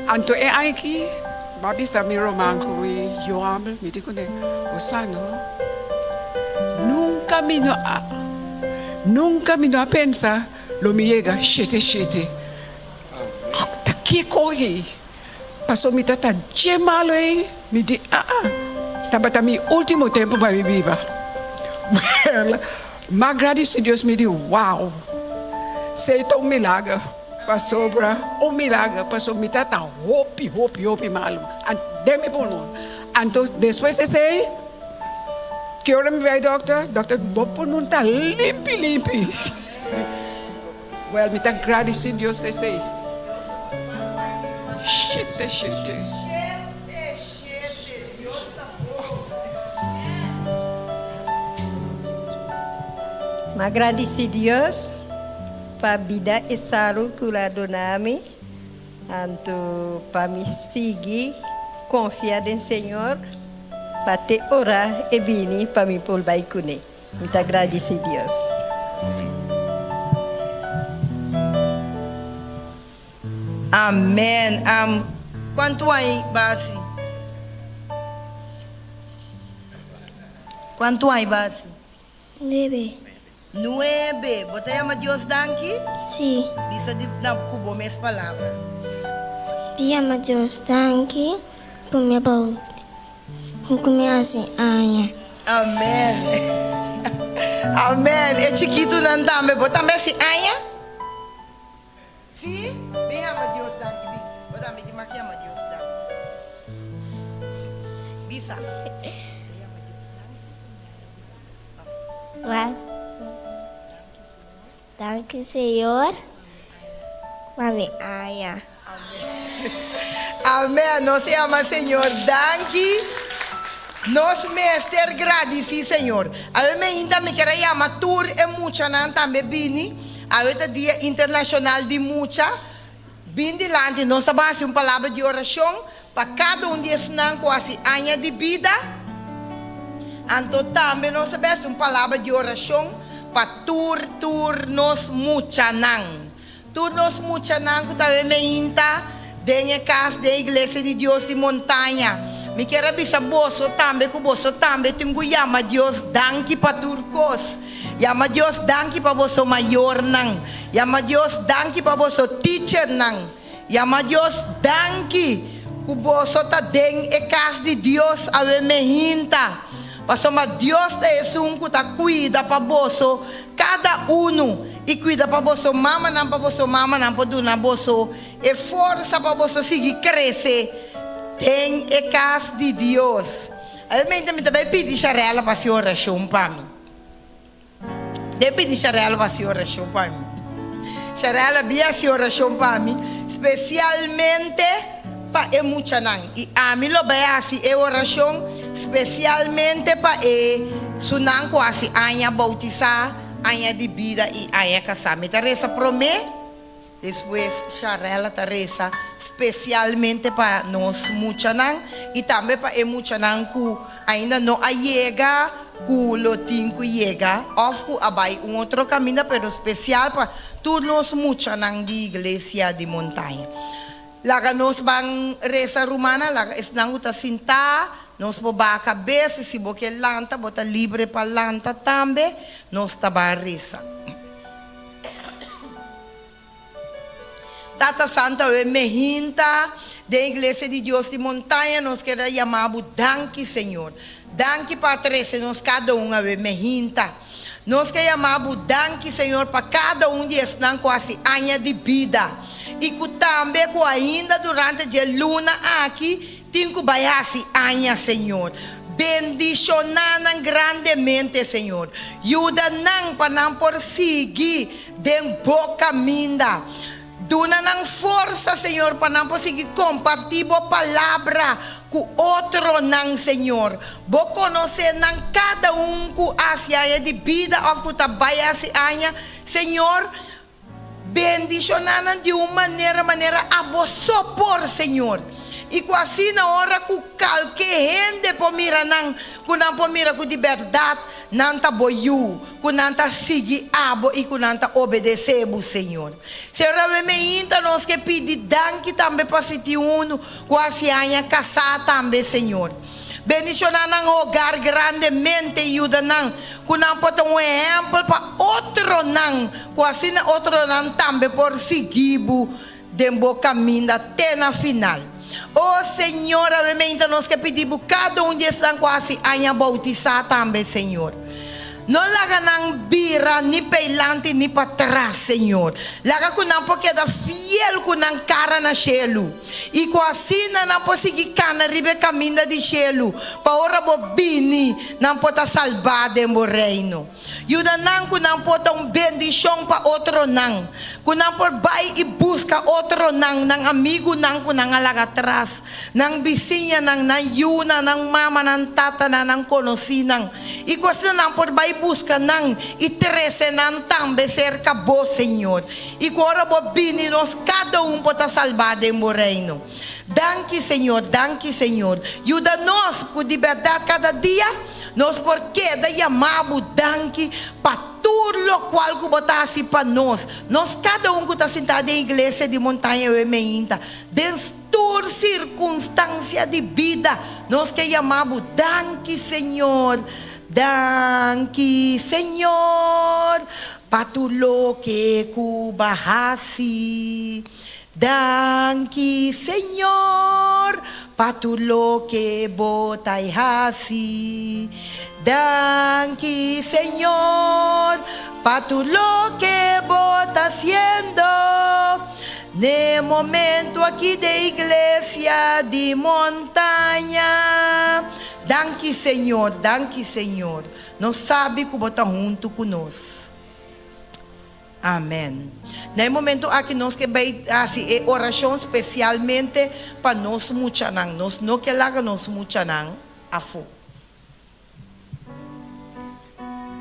anto e aña aki mi a bisa mi ruman ku mi yu hòmber mi di kuné bo sa no nunka mi no a nunka mi no a pensa lo mi yega shete shete ta kiko aki. Paso mi ta ta dje malo ei, mi di aa, tabata mi ultimo tempo pa mi biba. Well, m'a gradisi Dios, mi di wow, sei ta un milager, pasobra un milager, pasobra mi ta ta hopi, hopi, hopi malo den mi pulmon. Anto despues esei, ki ora mi bai dokter, dokter di bo pulmon ta limpi limpi. Well mi ta gradisi Dios esey. Shete shete. Shete shete Dios ta bon. M'a gradisí Dios pa bida i salud ku el a duna mi, anto pa mi sigui konfia den Señor pa te ora e bini pa mi por bai kuné. Mi ta gradisí Dios. Amen am kuantu aña basi? Kuantu aña basi? Nuebe. Nuebe. Bo ta yama Dios danki? Si. Bisa di na ku bo mes palabra. Mi yama Dios danki ku mi a bauti ku mi hasi aña. Amen. Amen. E chikitunan tambe. Bo tambe hasi aña? Si, bin yama Dios danki, bin. Bo tambe tin mag yama Dios danki. Bisa. Bin yama Dios danki ku mi a Wa. Danki Señor pa mi aña. Amen. Nos yama Señor danki. Nos mester gradisí Señor. Awe meinta mi ker a yama tur e muchanan tambe bini. Awe ta Dia Internashonal di Mucha. Bin dilanti, nos ta ban hasi un palabra di orashon pa kada un di esnan ku hasi aña di bida. Anto tambe nos ta besti un palabra di orashon pa tur tur nos muchanan. Tur nos muchanan ku ta meinta den e kas den Iglesia di Dios di Montaña. Mi kier a bisa boso tambe ku boso tambe tin ku yama Dios danki pa tur kos. Yama Dios danki pa boso mayornan. Yama Dios danki pa boso teachernan. Yama Dios danki ku boso ta den e kas di Dios awe mehinta. Pasobra Dios ta esun ku ta kuida pa boso kada unu i kuida pa boso mamanan pa boso mamanan por duna boso e forsa pa boso sigui krese den e kas di Dios. Awe mehinta mi ta bai pidi Sharella pa hasi orashon pa mi. Den pidi Sharella pa hasi orashon pa mi. Sharella bia hasi orashon pa mi, spesialmente pa e muchanan. I ami lo bai hasi e orashon spesialmente pa e sunan ku hasi aña boutisá, aña di bida i aña kasá. Mi ta resa promé. Despues Sharella ta resa spesialmente pa nos muchanan i tambe pa e muchanan ku ainda no a yega, ku lo tin ku yega òf ku a bai un otro kaminda, pero spesial pa tur nos muchanan di Iglesia di Montaña. Laga nos ban resa rumannan, laga esnan ku ta sintá, nos por baha kabes i si bo ke lanta bo ta libre pa lanta tambe, nos ta ban resa. Tata Santo awe mehinta den Iglesia di Dios di Montaña nos kere a yama bo danki Señor. Danki pa a trese nos kada un awe mehinta. Nos ke yama bo danki Señor pa kada un di esnan ku hasi aña di bida i ku tambe ku ainda durante dje luna aki Tin ku bai hasi aña, Señor. Bendishoná nan grandemente, Señor. Yuda nan pa nan por sigui den Bo kaminda. Duna nan forsa, Señor, pa nan por sigui kompartí Bo Palabra ku otronan, Señor. Bo konosé nan kada un ku hasi aña di bida òf ku ta bai hasi aña, Señor. Bendishoná nan di un manera manera abo so por, Señor. I ku asina ora ku kalke hende por mira nan, ku nan por mira ku di bèrdat nan ta bo yu, ku nan ta sigui abo i ku nan ta obedesé bo, Señor. Señor, awe meinta nos ke pidi danki tambe pa si tin unu ku hasi aña kasá tambe, Señor. Bendishoná nan hogar grandemente i yuda nan ku nan por ta un ehèmpel pa otronan, ku asina otronan tambe por sigui bo den bo kaminda te na final. O Señor, awe meinta nos ke pidi bo kada un di esnan ku hasi aña boutisá tambe, Señor. No laga nan bira ni peilanti ni patras, Señor. Laga ku nan por keda fiel ku nan kara na shelu, i ku asina nan por sigui kana riba e kaminda di shelu, pa ora Bo bini, nan por ta salbá den Bo Reino. Yuda nan ku nan por ta un bendishon pa otronan, ku nan por bai i buska otronan, nan amigunan ku nan a laga atras, nan bisiñanan, nan yunan, nan mamanan, tatanan, nan konosínan. I ku asina nan por bai. buska nan i trese nan tambe serka Bo, Señor. I ku ora Bo bini nos kada un por ta salbá den Bo Reino. Danki, Señor, danki, Señor. Yuda nos ku di bèrdat kada dia nos por keda yama Bo danki pa tur lokual ku Bo ta hasi pa nos. Nos kada un ku ta sintá den Iglesia di Montaña Awe Meinta, den tur sirkunstansia di bida, nos ke yama Bo danki, Señor. Danki, Señor, pa tur loke ku Bo a hasi. Danki Señor pa tur loke bo ta e hasi. Danki Señor pa tur loke bo ta hasiendo n'e momento aki den Iglesia di Montaña. Danki Señor, danki Señor. Nos sabi ku bo ta huntu ku nos. Amen. Na e momento aki nos ke bay haci e oracion specialmente pa nos muchanan. Nos no ke laga nos muchanan afo.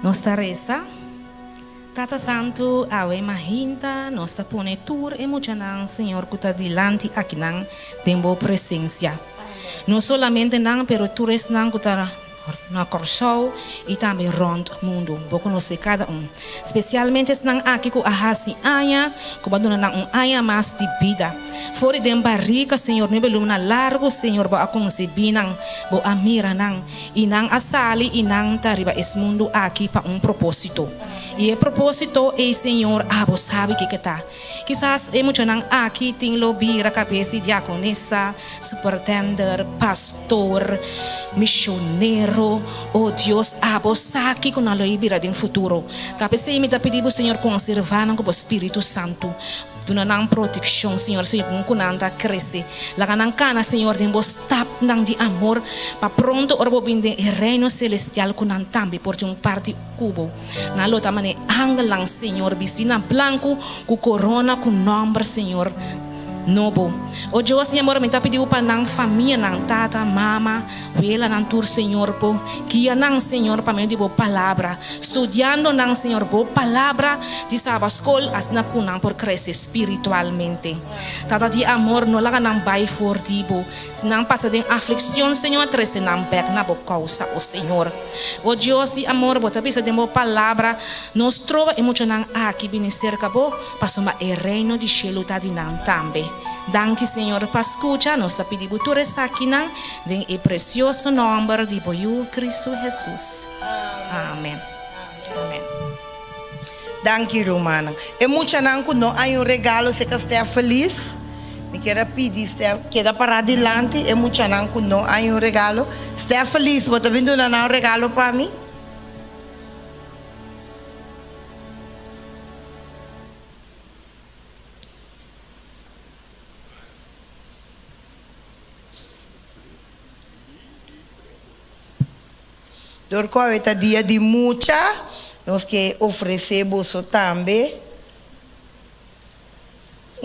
Nos ta reza, Tata Santu, awe mahinta nos ta pone tur e muchanan, Señor, cu ta dilanti akinan den Bo presencia. No solamente nan, pero tur esnan cu ta na Kòrsou i tambe rònt mundu. Bo konosé kada un. Spesialmente esnan aki ku a hasi aña, ku bo a duna nan un aña mas di bida. For di den barika, Señor, nuebe luna largu, Señor, bo a konsebí nan, bo a mira nan, i nan a sali i nan ta riba es mundu aki pa un propósito. I e propósito ei, Señor, abo sabi kiko ta. Kisas e muchanan aki tin lo bira kabes di diakonesa, supertender, pastor, mishonero. O Dios, abo sa kiko nan lo ei bira den futuro. Ta p'esei mi ta pidi bo, Señor, konservá nan ku bo Spiritu Santu. Duna nan protekshon, Señor, segun ku nan ta krese. Laga nan kana, Señor, den bo stapnan di amor, pa pronto ora bo bin den e Reino Selestial ku nan tambe por tin un parti ku bo. Nan lo ta mane angelnan, Señor, bistí na blanku, ku korona ku nòmber, Señor, nobo. O Dios di amor, mi ta pidi Bo pa nan famianan, tata, mama, welanan tur, Señor, bo guia nan, Señor, pa medio di Bo Palabra, studiando nan, Señor, Bo Palabra di Saba Skol, asina ku nan por krese spiritualmente. Tata di amor, no laga nan bai for di Bo. Si nan pasa den aflikshon, Señor, trese nan bèk na Bo kousa, o Señor. O Dios di amor, Bo ta bisa den Bo Palabra, Nos troba e muchanan aki bini serka Bo, pasobra e Reino di shelu ta di nan tambe. Danki, Señor, pa skucha. Nos ta pidi Bo tur esakinan den e presioso nòmber di Bo Yu, Kristu Hesus. Amen. Amen. Danki, rumannan. E muchanan ku no hay un regalo se ka sta felis. Mi kier a pidi Stef keda pará dilanti e muchanan ku no hay un regalo. Stef felis, bo ta bin duna nan un regalo pa mi? Dor ku awe ta dia di mucha, nos ke ofresé boso tambe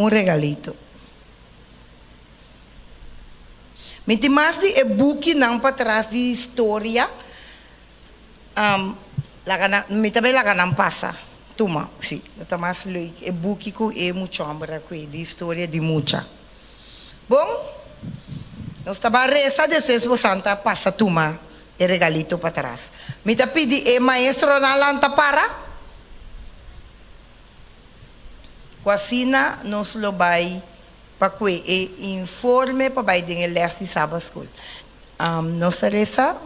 un regalito. Mi tin mas di e bukinan patras di historia, laga nan, mi ta bay laga nan pasa. Tuma, si, lo ta mas leuk e buki ku e muchomber a kue di historia di mucha. Bon, nos ta ba resa despues bosan ta pasa tuma e regalito patras. Mi ta pidi e maestronan lanta para, ku asina nos lo bai pa kue e informe pa bai den e les di Sabbath School. Nos ta resa.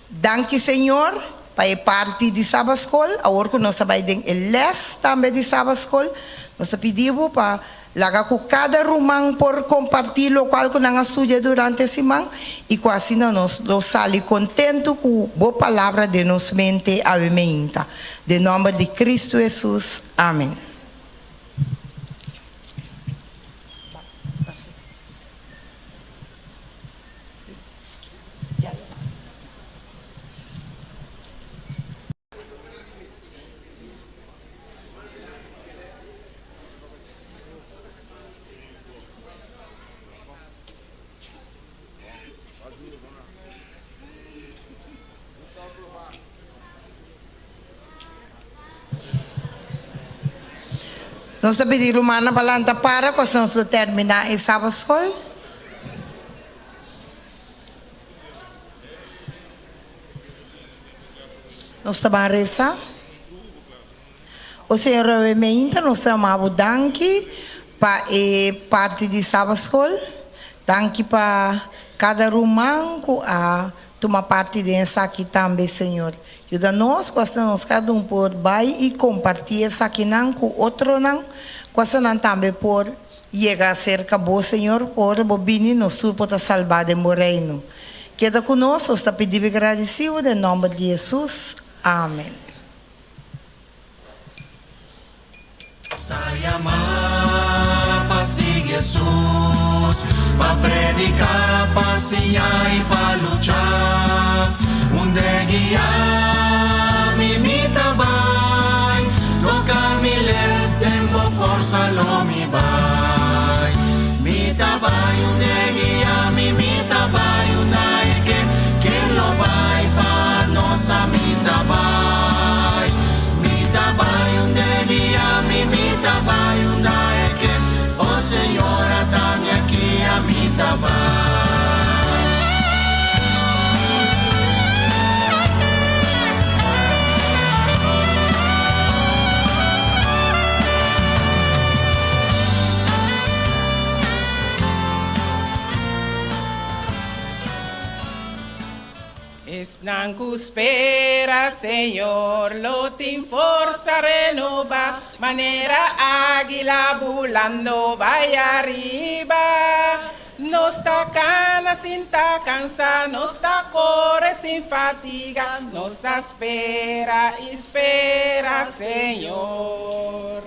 Danki Señor pa e parti di Sabbath School. Awor ku nos ta bai den e les tambe di Sabbath School, nos ta pidi bo pa laga ku kada ruman por kompartí lokual ku nan a studia durante e siman i ku asina nos lo sali kontentu ku bo palabra den nos mente awe meinta. Den nòmber di Kristu Hesus, amen. Nos ta pidi rumannan pa lanta para ku asina nos lo terminá e Sabatskol. Nos ta ban resa. O Señor awe meinta nos ta yama bo danki pa e parti di Sabatskol. Danki pa kada ruman ku a tuma parti den esaki tambe Señor. Yuda nos ku asina nos kada un por bai i kompartí esakinan ku otronan ku asina nan tambe por yega serka bo Señor. Ora bo bini nos tur por ta salbá den bo Reino. Keda ku nos, nos ta pidi bo i gradisí bo den nòmber di Hesus. Amen. Ta yama pa sigui Hesus, pa predica, pa siña y pa lucha. Unda e guia mi, mi ta bai, toca mi lep, den bo forsa lo mi bai. Mi ta bai unda e guia mi, mi ta bai unda e ke, ken lo bai pa nos a mi ta bai. Mi ta bai unda e guia mi, mi ta bai unda e ke, oh Señor ata mi aki a mi ta bai. Esnan ku spera Señor lo tin forsa renobá, manera águila bulando bai ariba. Nos ta kana sin ta kansa, nos ta kore sin fatiga, nos ta spera i spera Señor.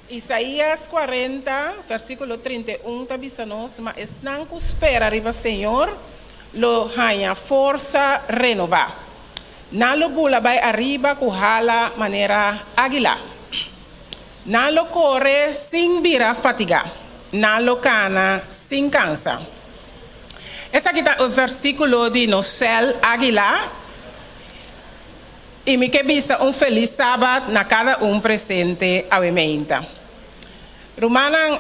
Isaías 40, versíkulo 31 ta bisa nos, Ma esnan ku spera riba Señor lo haña forsa renobá. Nan lo bula bai ariba ku hala manera águila. Nan lo kore sin bira fatigá. Nan lo kana sin kansa. Esaki ta e versíkulo di nos sèl Águila. I mi ke bisa un felis Sabat na kada un presente awe meinta. Rumannan,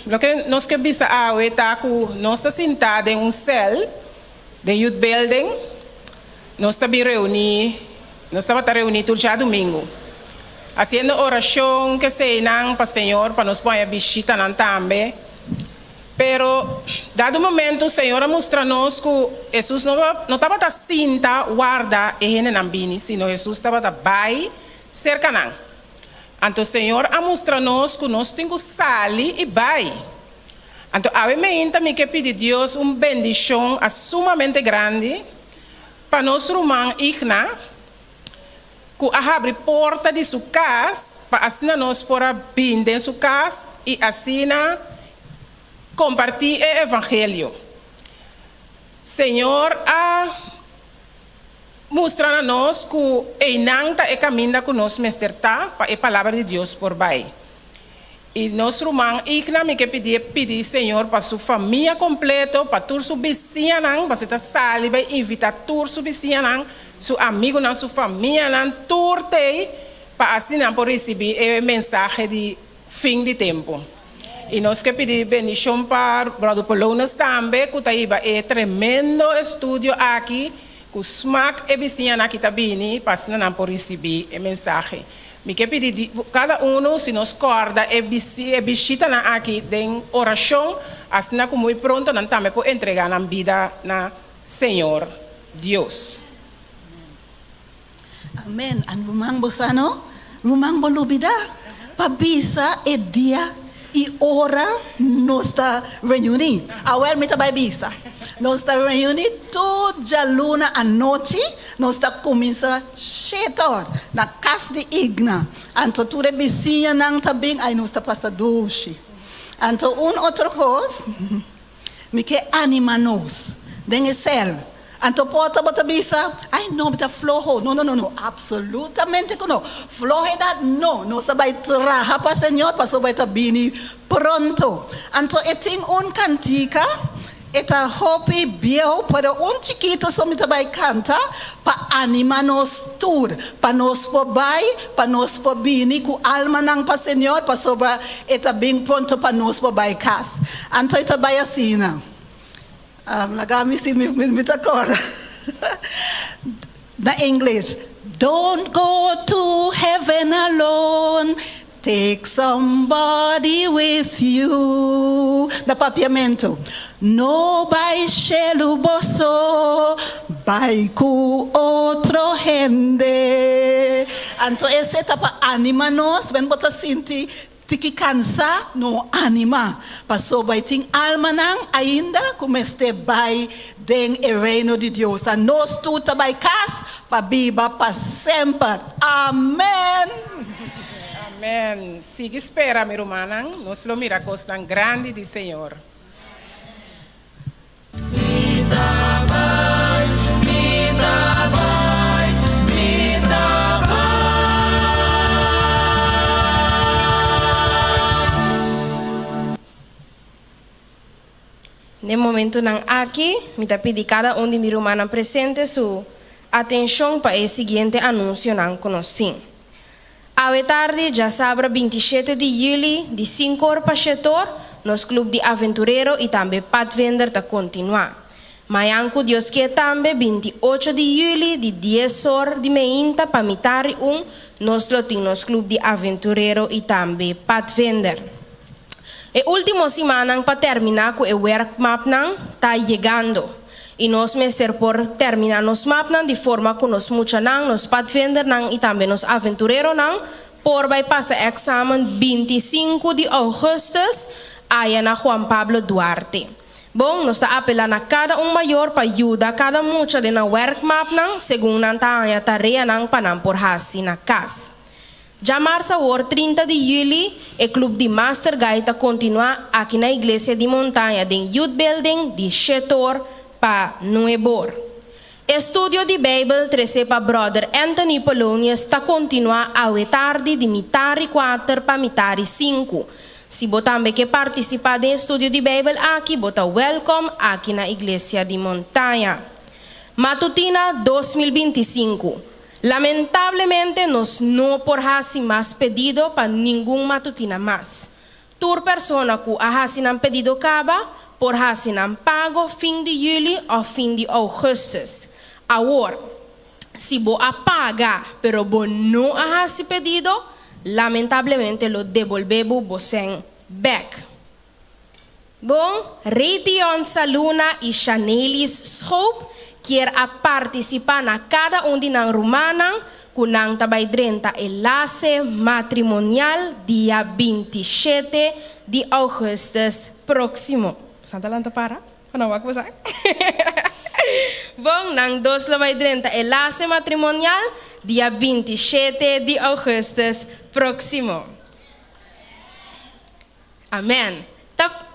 loke nos ke bisa awe ta ku nos ta sintá den un sèl den Youth Building. Nos ta bin reuní, nos tabata reuní tur djadumingu, hasiendo orashon keseinan pa Señor pa nos por haña bishitanan tambe. Pero, dado momento, Señor a mustra nos cu Hesus no no tabata sinta warda e hendenan bini, sino Hesus tabata bai cerca nan. Anto Señor a mustra nos cu nos tin cu sali y bai. Anto awe meinta mi ke pidi Dios un bendicion a sumamente grandi pa nos ruman Igna, ku a habri porta di su kas pa asina nos por a bin den su kas i asina kompartí e evangelio. Señor a mustra na nos ku einan ta e kaminda ku nos mester ta pa e palabra di Dios por bai. I nos ruman Igna mi ke pidié pidi Señor pa su famia kompleto, pa tur su bisiñanan, pasobra e ta sali bai invitá tur su bisiñanan, su amigunan, su famianan, tur t'ei, pa asina nan por risibí e mensahe di fin di tempu. I nos ke pidi bendishon pa Bròder Polonus tambe ku ta hiba e tremendo estudio aki ku smak e bisiñanan aki ta bini pa asina nan por risibí e mensahe. Mi ke pidi di kada unu si nos kòrda e e bishitanan aki den orashon, asina ku muy pronto nan tambe por entregá nan bida na Señor Dios. Amen. An ruman bo sa no? Ruman bo lubida pa bisa e dia i ora nos ta reuní. Awel mi ta bai bisa. Nos ta reuní tur djaluna anochi. Nos ta kuminsá shete or na kas di Igna. Anto tur e bisiñanan ta bin, ai nos ta pasa dushi. Anto un otro kos, mi ke anima nos den e sèl. Anto por ta bo ta bisa, ai no, mi ta floho. No, no, no, no, absolutamente ku no. Flohedat no. Nos ta bai traha pa Señor pasobra e ta bini pronto. Anto e tin un kantika. E ta hopi bieu, pero un chikitu so mi ta bai kanta pa anima nos tur, pa nos por bai, pa nos por bini ku almanan pa Señor, pasobra E ta bin pronto pa nos por bai kas. Anto e ta bai asina. Laga mi si mi ta kòrda na English, Don't go to heaven alone, Take somebody with you. Na Papiamentu, No bai shelu bo so, bai ku otro hende. Anto esei ta pa anima nos, wen bo ta sinti tiki kansa, no anima, pasobra e tin almanan ainda ku mester bai den e Reino di Dios. A nos tur ta bai kas pa biba pa semper. Amen! Amen. Sigui spera, mi rumannan. Nos lo mira kosnan grandi di Señor. Mi ta bai, mi ta bai, mi ta bai. Den momentunan aki, mi ta pidi kada un di mi rumannan presente su atenshon pa e siguiente anunsionan ku nos tin. Awe tardi, djasabra 27 di yüli, di sinku or pa shete or, nos Club di Aventurero i tambe Padvinder ta kontinuá. Mayan ku Dios ke tambe, 28 di yüli, di dies or di meinta pa mitari un, nos lo tin nos Club di Aventurero i tambe Padvinder. E último simannan pa terminá ku e werkmapnan ta yegando i nos mester por terminá nos mapnan di forma ku nos muchanan, nos padvindernan i tambe nos aventureronan por bai pasa èksamen 25 di ougùstùs aya na Juan Pablo Duarte. Bon, nos ta apelá na kada un mayor pa yuda kada mucha den nan werkmapnan segun nan ta haña tareanan pa nan por hasi na kas. Djamars awor 30 di yüli e club di Master Guide ta kontinuá aki na Iglesia di Montaña den Youth Building di shetor pa nuebor. E studio di Beibel tresé pa Brother Anthony Polonius ta kontinuá awe tardi di mitari kuater pa mitari sinku. Si bo tambe ke partisipá den e studio di Beibel aki bo ta wèlkòm aki na Iglesia di Montaña. Matutina 2025. Lamentablemente nos no por hasi mas pedido pa ningun matutina mas. Tur persona ku a hasi nan pedido kaba por hasi nan pago fin di yüli òf fin di ougùstùs. Awor, si bo a paga pero bo no a hasi pedido, lamentablemente lo debolbé bo bo sèn bèk. Bon, Raytheon Saluna y Shanelis Schoop kier a participa na cada un di nan rumannan cu nan ta bay drenta e lase matrimonial dia 27 di augustus proximo. Santa lanta para pa nan wak bosa. Bon, nan dos lo bay drenta e lase matrimonial dia 27 di augustus proximo. Amen. Ta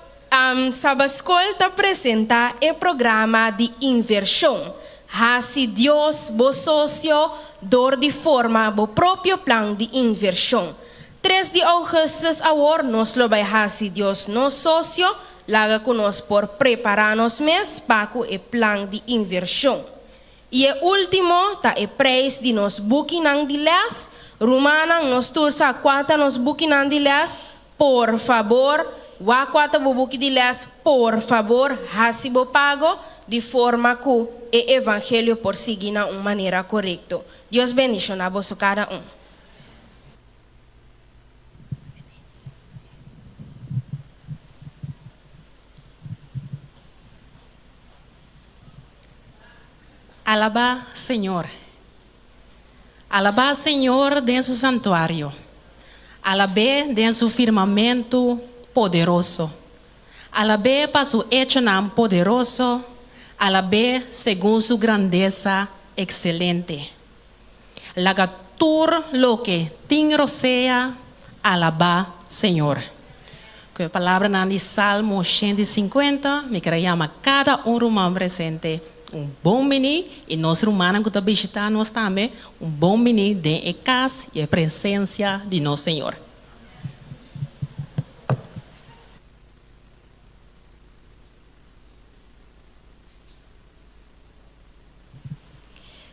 Sabascol ta presenta e programa di inversion Haci Dios bo socio dor di forma bo propio plan di inversion. Tres di augustus awor nos lo bay haci Dios nos socio, laga cu nos por prepara nos mes pa cu e plan di inversion. I e último ta e preis di nos bukinan di lès. Rumannan, nos tur sa kua ta nos bukinan di lès. Por fabor, wak kua ta bo buki di lès. Por fabor, hasi bo pago di forma ku e evangelio por sigui na un manera korekto. Dios bendishoná boso kada un. Alabá Señor. Alabá Señor den su santuario. Alab'é den su firmamentu poderoso. Alab'é pa su echonan poderoso, alab'é segun su grandesa ekselente. Laga tur loke tin rosea alabá Señor. Ku e palabranan di Salmo 150, mi kere yama kada un ruman presente un bon biní i nos rumannan ku ta bishitá nos tambe un bon biní den e kas i e presensia di nos Señor.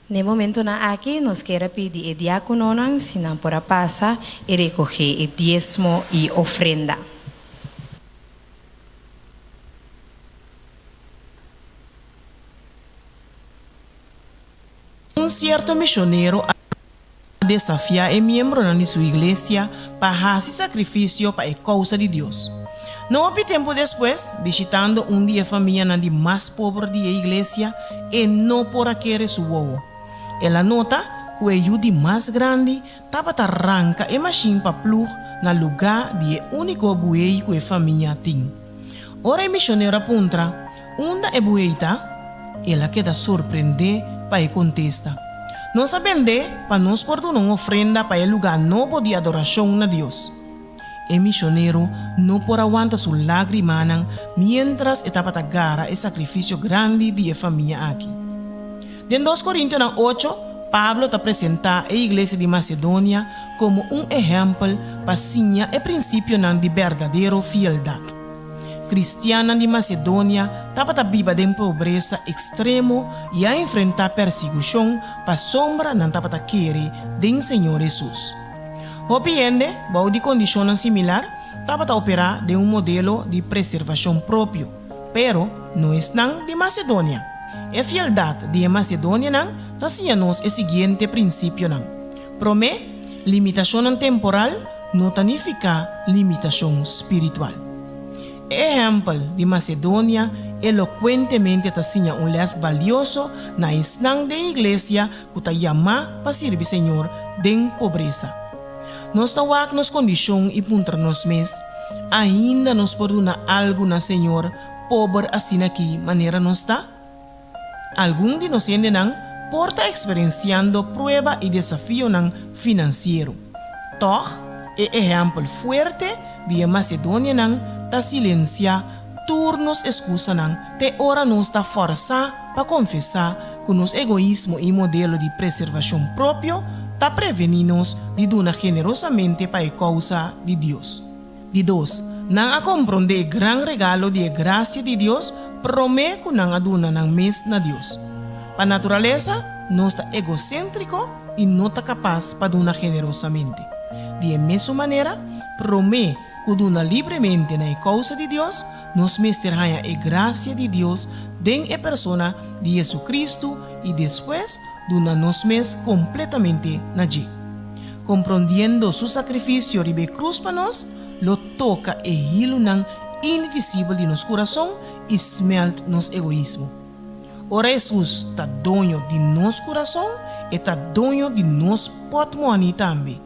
Na e momentonan aki nos kier a pidi e diakononan si nan por a pasa i rekohé e diesmo i ofrenda. Un sierto mishonero a desafiá e miembronan di su iglesia pa hasi sakrifisio pa e kousa di Dios. No hopi tempu despues, bishitando un di e famianan di mas pober di e iglesia, e no por a kere su wowo. El a nota ku e yu di mas grandi tabata ranka e mashin pa plug na lugá di e úniko buey ku e famia tin. Ora e mishonero a puntra, Unda e buey ta? El a keda sorprendé pa e kontesta, Nos a bendé pa nos por duna un ofrenda pa e lugá nobo di adorashon na Dios. E mishonero no por a wanta su lágrimanan miéntras e tabata gara e sakrifisio grandi di e famia aki. Den Dos Korintionan ocho, Pablo ta presentá e iglesia di Masedonia komo un ehèmpel pa siña e prinsipionan di berdadero fieldat. Kristiannan di Masedonia tabata biba den pobresa ekstremo i a enfrentá persigushon pasobra nan tabata kere den Señor Hesus. Hopi hende, bou di kondishonnan similar, tabata operá den un modelo di preservashon propio, pero no esnan di Masedonia. E fieldat di e masedonianan ta siña nos e siguiente prinsipionan. Promé, limitashonnan temporal no ta nifiká limitashon spiritual. E ehèmpel di Masedonia elokuentemente ta siña un lès balioso na esnan den iglesia ku ta yamá pa sirbi Señor den pobresa. Nos ta wak nos kondishon i puntra nos mes, Ainda nos por duna algu na Señor pober asin'akí manera nos ta? Algun di nos hendenan por ta eksperensiando prueba i desafionan finansiero. Tòg, e ehèmpel fuerte di e masedonianan ta silensiá tur nos eskusanan te ora nos ta fòrsá pa konfesá ku nos egoismo i modelo di preservashon propio ta prevení nos di duna generosamente pa e kousa di Dios. Di dos, nan a komprondé e gran regalo di e grasia di Dios promé ku nan a duna nan mes na Dios. Pa naturalesa, nos ta egoséntriko i no ta kapas pa duna generosamente. Di e mesun manera, promé ku duna libremente na e kousa di Dios, nos mester haña e grasia di Dios den e persona di JesuCristu i despues duna nos mes kompletamente na dje. Komprondiendo su sakrifisio riba e krus pa nos, lo toka e hilunan invisibel di nos kurason i smèlt nos egoismo. Ora Hesus ta doño di nos kurason, e ta doño di nos pòtmòni tambe.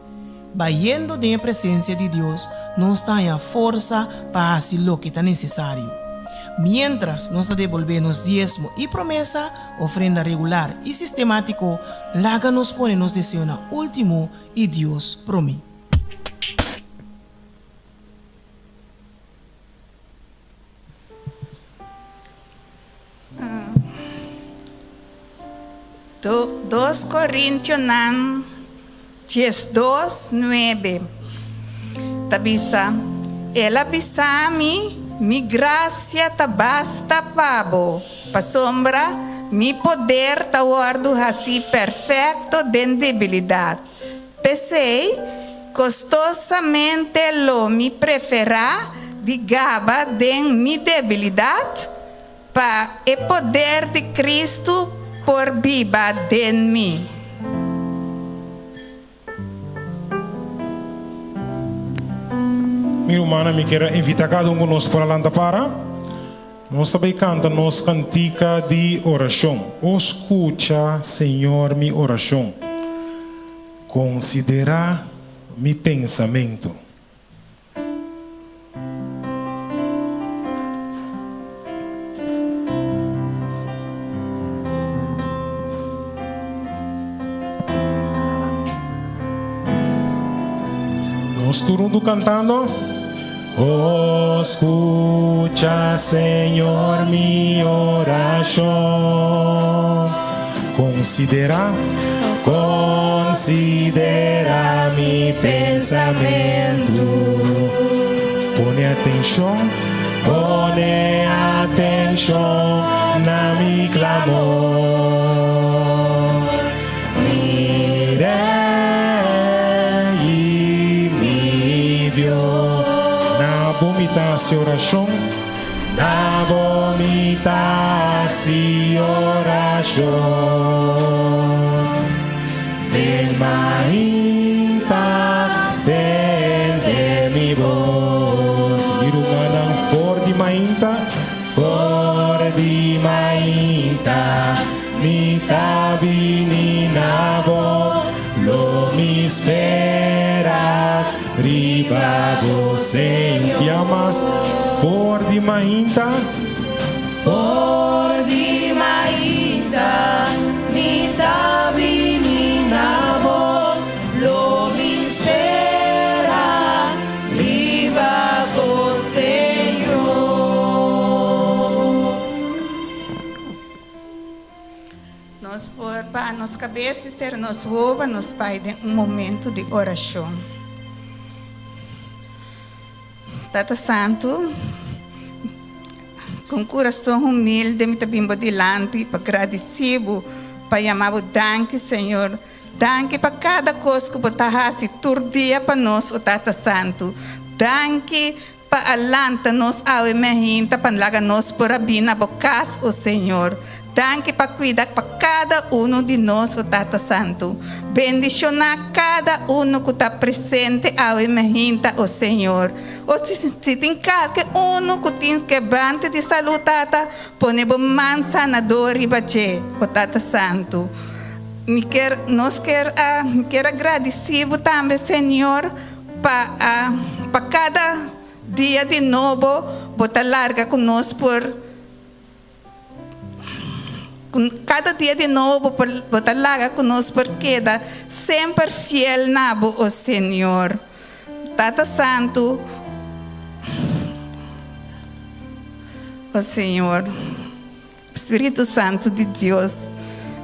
Bayendo den e presensia di Dios, nos ta haña forsa pa hasi loke ta nesesario. Miéntras nos ta debolbé nos diesmo i promesa, ofrenda regular i sistemátiko, laga nos pone nos deseonan último i Dios promé. Dos Korintionan 12, nuebe ta bisa, El a bisa mi, Mi grasia ta basta pa bo, pasobra mi poder ta wòrdu hasí perfekto den debilidat. P'esei, kostosamente lo mi preferá di gaba den mi debilidat, Pa e poder di Cristo por biba den mi. Mi rumannan, mi kier a invita cada un cu nos por a lanta para. Nos ta bay canta nos cantica di oracion. O scucha, Señor, mi oracion. Considera mi pensamento. Nos tur huntu cantando. Oh, scucha, Señor, mi oracion. Considera, considera mi pensamentu. Pone atencion, pone atencion na mi clamor. hasi orashon. Na bo mi ta hasi orashon. Den mainta tende mi bos. Mi rumannan for di mainta, for di mainta mi ta bini na bo, lo mi spera riba bo Señor. Bia mas for di mainta. For di mainta mi ta bini na bo, lo mi spera riba bo Señor. Nos por baha nos kabes i sera nos wowo pa nos bai den un momentu di orashon. Tata Santu, ku un kurason humilde mi ta bin bo dilanti pa gradisí bo, pa yama bo danki, Señor. Danki pa kada kos ku bo ta hasi tur dia pa nos, o Tata Santu. Danki pa a lanta nos awe mehinta pa laga nos por a bin na bo kas, o Señor. Danki pa kuida pa kada unu di nos, o Tata Santu. Bendishoná kada unu ku ta presente awe mehinta, o Señor. O si tin kalke unu ku tin kebrante di salú, Tata, pone bo man sanador riba dje, o Tata Santu. Mi kier, nos kier a, mi kier a gradisí bo tambe, Señor, pa a, pa kada dia di nobo bo ta larga ku nos por. Kada dia di nobo bo bo ta laga ku nos por keda semper fiel na bo, o Señor. Tata Santu, o Señor, Spiritu Santu di Dios,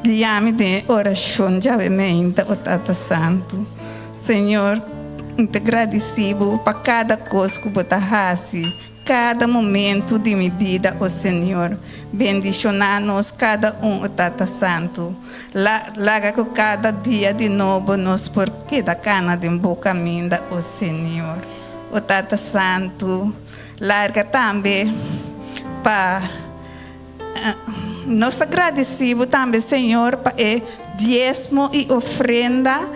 guia mi den e orashon djawe meinta, o Tata Santu. Señor, mi ta gradisí bo pa kada kos ku bo ta hasi. Kada momento di mi bida, o Señor, bendiciona nos kada un, o Tata Santu. La, laga cu kada dia di nobo nos por keda cana den bo caminda, o Señor. O Tata Santu, larga tambe pa nos ta gradeci bo tambe, Señor, pa e diezmo y ofrenda.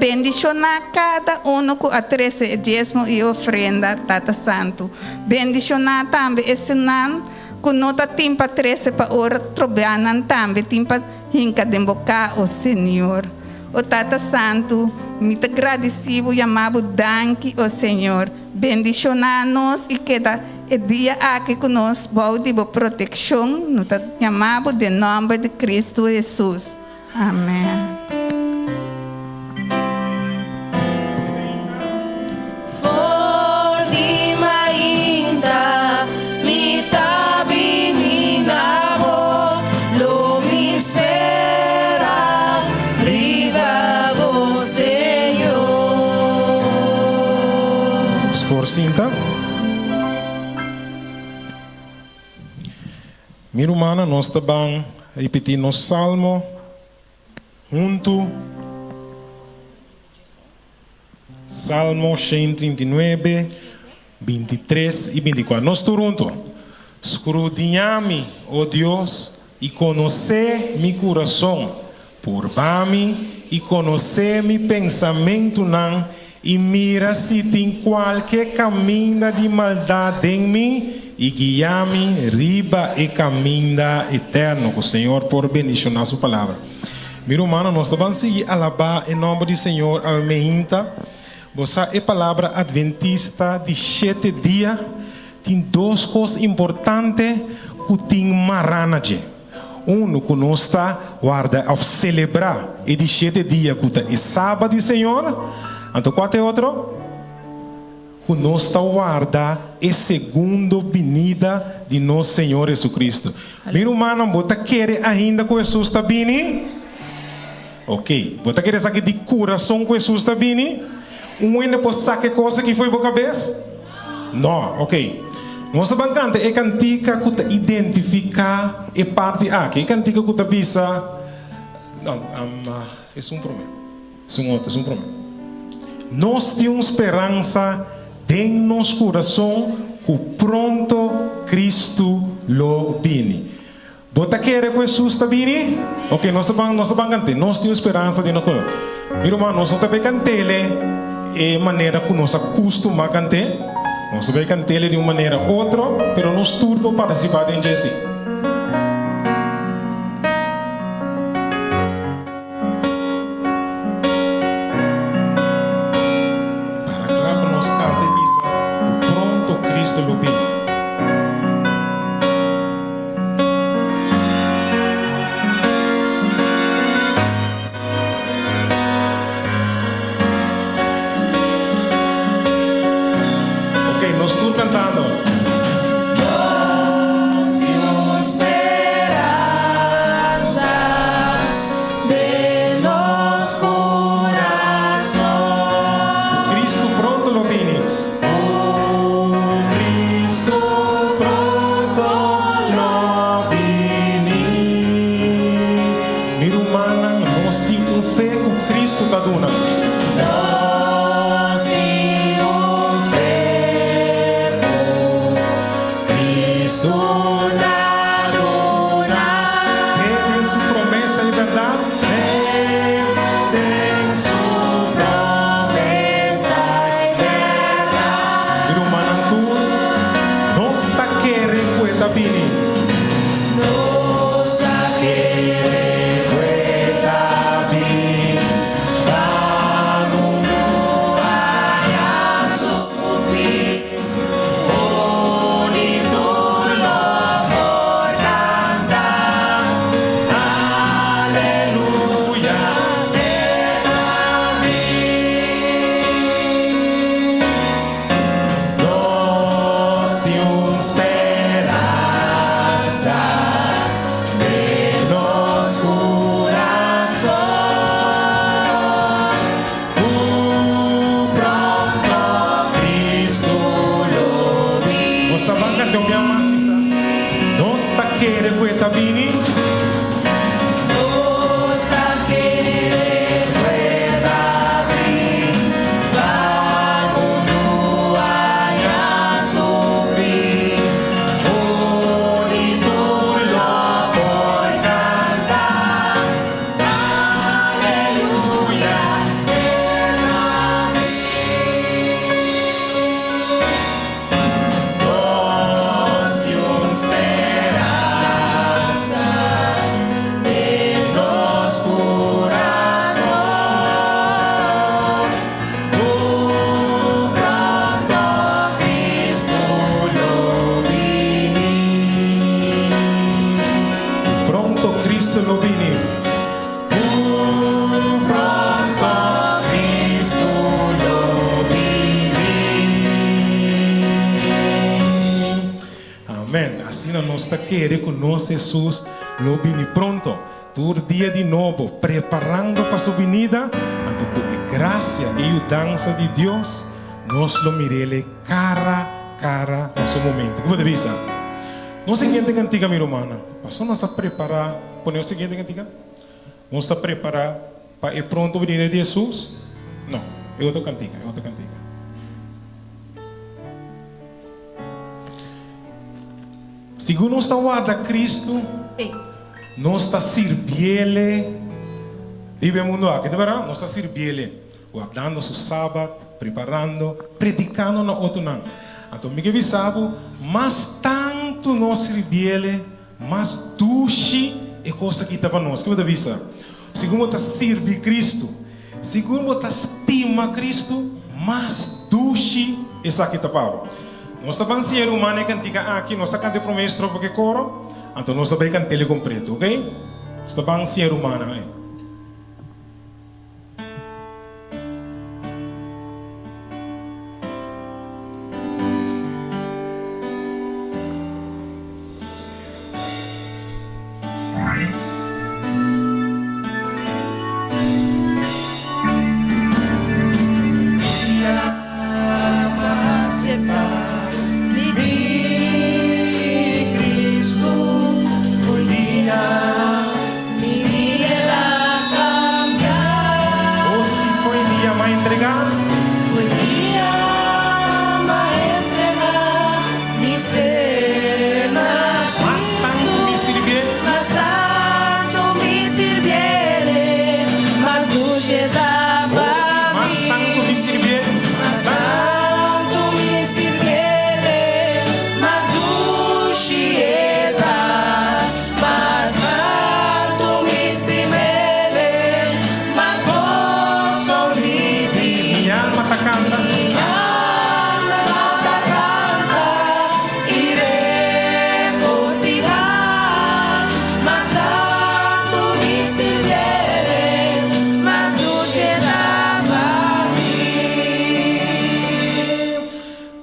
Bendishoná kada unu ku a trese e diesmo i ofrenda, Tata Santu. Bendishoná tambe esunnan ku no ta tin pa trese pa ora trobá nan tambe tin pa hinka den bo ka, o Señor. O Tata Santu, mi ta gradisí bo, yamá bo danki, o Señor. Bendishoná nos i keda e dia aki ku nos bou di bo protekshon. No ta yamá bo den nòmber di Kristu Hesus. Amen. For di mainta mi ta bini na bo, lo mi spera riba bo, Señor. Por sinta. Mi rumannan, nos ta ban ripití nos salmo huntu. Salmo 139, 23 i 24. Nos tur huntu. Skrudiñá mi, o Dios, i konosé mi kurason. Purba mi i konosé mi pensamentunan, i mira si tin kualke kaminda di maldat den mi, i guia mi riba e kaminda eterno. Ku Señor por bendishoná Su Palabra. Mi rumannan, nos ta ban sigui alabá e nòmber di Señor awe meinta. Bo sa e palabra Adventista di shete dia tin dos kos importante ku tin mará na dje. Unu ku nos ta warda òf selebrá e di shete dia ku ta e Sabat di Señor. Anto kua ta e otro? Ku nos ta warda e segundo binida di nos Señor Jesucristo. Mi rumannan, bo ta kere ainda ku Hesus ta bini? Oke, bo ta kere esaki di kurason ku Hesus ta bini? Un hende por saka e kos aki fo'i bo kabes? No, ok. Nos ta ban kanta e kantika ku ta identifiká e parti aki. E kantika ku ta bisa, no, esun promé. Esun otro, esun promé. Nos tin un speransa. den nos kurason ku pronto Kristu lo bini. Bo ta kere ku Hesus ta bini? Oke, nos ta ban, nos ta ban kant'é. Nos tin un speransa den nos kurason. Mi ruman, nos no ta bai kant'é e manera ku nos a kustumá kant'é. Nos ta bai kant'é di un manera otro, pero nos tur por partisipá den dje si. Para kla pa nos kanta i bisa ku pronto Kristu lo bin. Ok, nos tur cantando. Nos tin un speransa den nos curason. Cu Cristo pronto lo bini. Cu Cristo pronto lo bini. Mi rumannan, nos tin un fe cu Cristo ta duna. Nos tin un fe cu Cristo ta duna. Fe den su promesa y berdad. Fe den su promesa y berdad. Mi rumannan tur, nos ta kere cu e ta bini. Nos ta kere cu e ta bini. Pa mundu haya su fin. Un i tur lo por canta. Aleluya, e ta bini. Nos tin un speransa den nos curason. Cu pronto Cristo lo bini. Nos ta ban canta un bia mas bisa. Nos ta kere cu e ta bini. Nos ta kere cu e ta bini. Pa mundu haya su fin. Un i tur lo por canta. Aleluya, e ta bini. Nos tin un speransa den nos curason. Cu pronto Cristo lo bini. Pronto Cristo lo bini. Cu pronto Cristo lo bini. Amen. Asina nos ta kere cu nos Hesus lo bini pronto. Tur dia di nobo, preparando pa su binida, anto cu e gracia y yudansa di Dios, nos lo mirele cara cara na su momento. Kico bo ta bisa? Nos siguiente cantica, mi rumannan. Pasobra nos ta prepara, pone nos siguiente cantica. Nos ta prepara pa e pronto binida di Hesus? No, e otro cantica, e otro cantica. Segun nos ta warda Cristo, nos ta sirbiele riba e mundo aki, ta berdad? Nos ta sirbiele, wardando su Sabat, preparando, predicando na otronan. Anto mi ke bisa bo, mas tantu nos sirbiele, mas dushi e kos aki ta pa nos. Ke bo ta bisa? Segun bo ta sirbi Cristo, segun bo ta stima Cristo, mas dushi esaki ta pa bo. Nos ta ban siña ruman e kantika aki, nos ta kanta e prome estrofa ku e koro, anto nos ta bai kant'el kompleto, ok? Nos ta ban siña rumannan ei.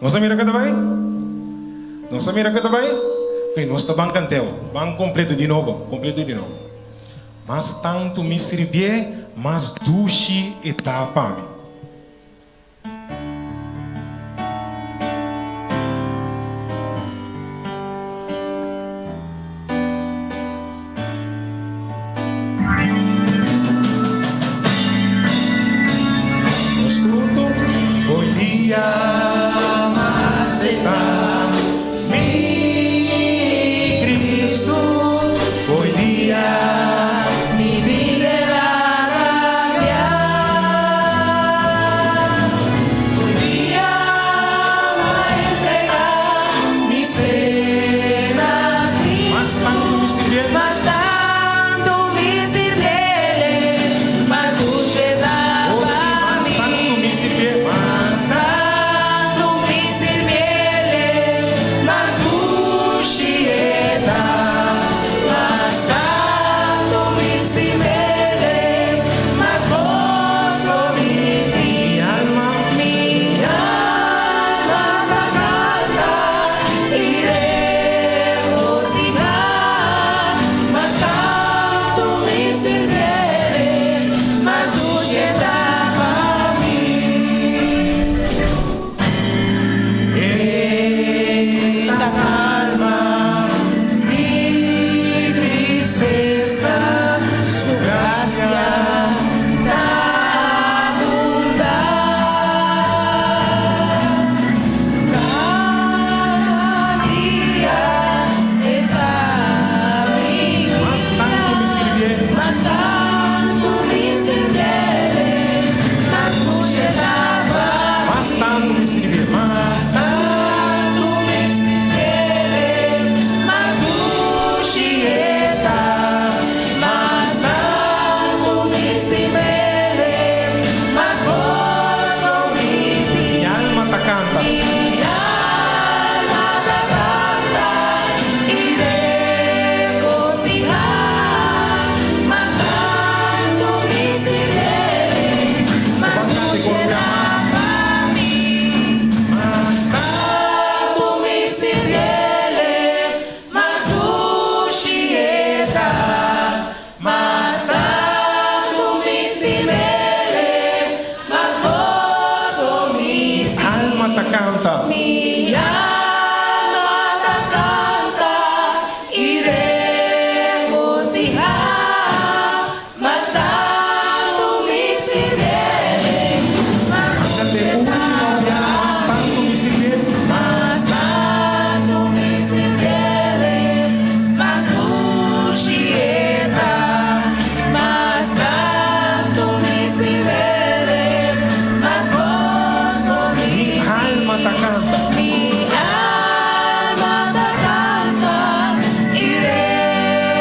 Nos a mira ku ta bai? Nos a mira ku ta bai? Ok, nos ta ban kant'eu. Ban kompleto di nobo, kompleto di nobo. Mas tantu mi sirbié, mas dushi e ta pa mi. Nos huntu foi dia m'a acepta mi Cristo foi dia mi bida el a cambia foi dia m'a entrega mi ser a Cristo mas tanto mi sirbié. Mas tanto mi sirbiele, mas dushi ta Oh, sí, pa mas tanto mi mi. sirbié, mas Mas tanto mi sirbiele, mas dushi e ta. Mas tanto mi stimele, mas goso mi Mi tin. alma, Mi alma ta canta i regocihá. Mas tanto mi sirbiele, mas dushi e ta pa mi. E ta calma mi tristesa, su gracia ta abunda. Cada dia e ta mi Mas tanto mi sirbié, Mas tanto mi sirbiele, mas dushi e ta pa mas tanto mi sirbié, mas tanto mi sirbiele, mas dushi e ta. Mas tanto mi stimele, mas goso mi Mi tin. alma ta canta. Mi alma ta canta i regocihá. Mas tanto mi sirbiele, mas dushi e ta pa mi. Mas Tanto mi sirbiele, mas dushi e ta. Mas tanto mi stimele, mas goso mi alma ta canta. Mi alma ta canta i regocihá. Mas tanto mi sirbiele, mas Cante dushi e último ta biaha, mas tanto mi sirbié, Mas tanto mi sirbiele, mas dushi e ta. Mas tanto mi stimele, mas goso mi Mi alma ta canta. Mi alma ta canta i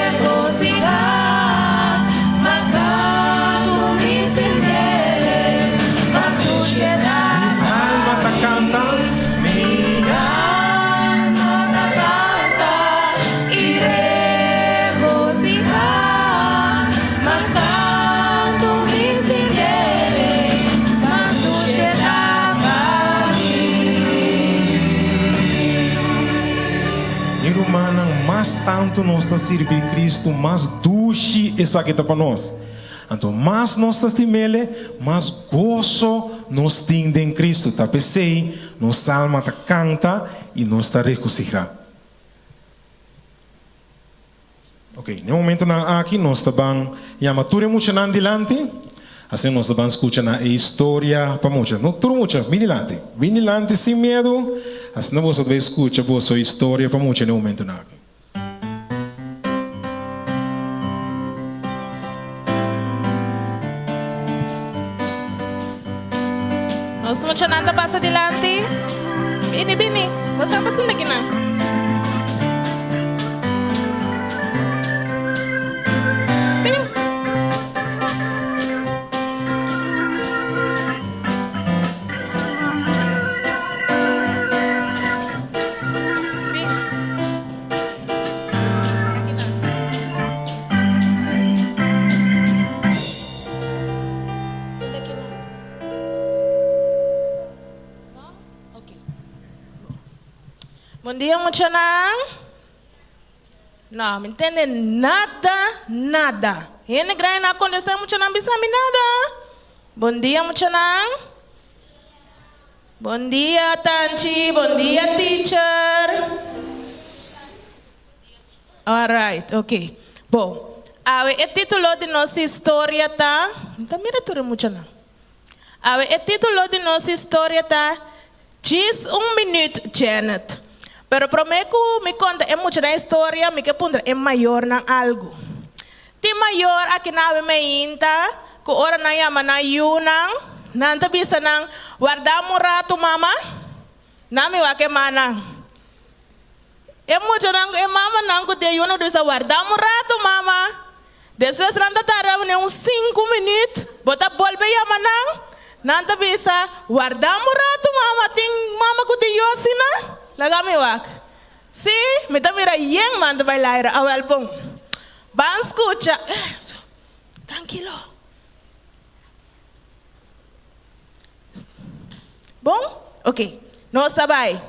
regocihá. Mas tanto mi sirbiele, mas dushi e ta. Mi alma ta canta. Mi alma ta canta i regocihá. Mas tanto mi sirbiele, mas dushi e ta pa mi. Mi rumannan, mas tanto nos ta sirbi Cristo, mas dushi esaki ta pa nos. Anto, mas nos ta stimele, mas goso nos tin den Cristo. Ta p'esei, nos alma ta canta i nos ta regocihá. Ok, na e momentonan aki nos ta ban yama tur e muchanan dilanti, asina nos ta ban scucha na e historia pa mucha. No tur mucha, bin dilanti. Bin dilanti sin miedo, asina boso ta bay scucha boso historia pa mucha na e momentonan aki. Nos muchanan ta pasa dilanti. Bini, bini. Boso ta pasando akinan. Bini. Bini. Akinan. Sinta akinan. No? Ok. Bon dia muchanan. No, mi tende nada, nada. Hende grandi no a kontestá e muchanan bisa mi nada. Bon dia muchanan. Bon dia tanchi, bon dia teacher. Alright, ok. Bon, awe e título di nos historia ta, mi ta mira tur e muchanan. Awe e título di nos historia ta Djis un Minuut Janet. Pero promé ku mi konta e muchanan historia, mi ke puntra e mayornan algu. Tin mayor aki na awe meinta ku ora nan yama nan yunan, nan ta bisa nan, Warda un ratu, mama. Nan mi wak e manan. E muchanan ku e mamanan ku tin e yunan ta bisa, Warda un ratu, mama. Despues nan ta tarda un sinku minüt, bo ta bolbe yama nan, nan ta bisa, Warda un ratu, mama, tin mama ku tin yu asina? Laga mi wak. Sí, mi ta mira yen man ta bai laira. Awel bon. Ban skucha. Trankilo. Bon? Ok. Nos ta bai.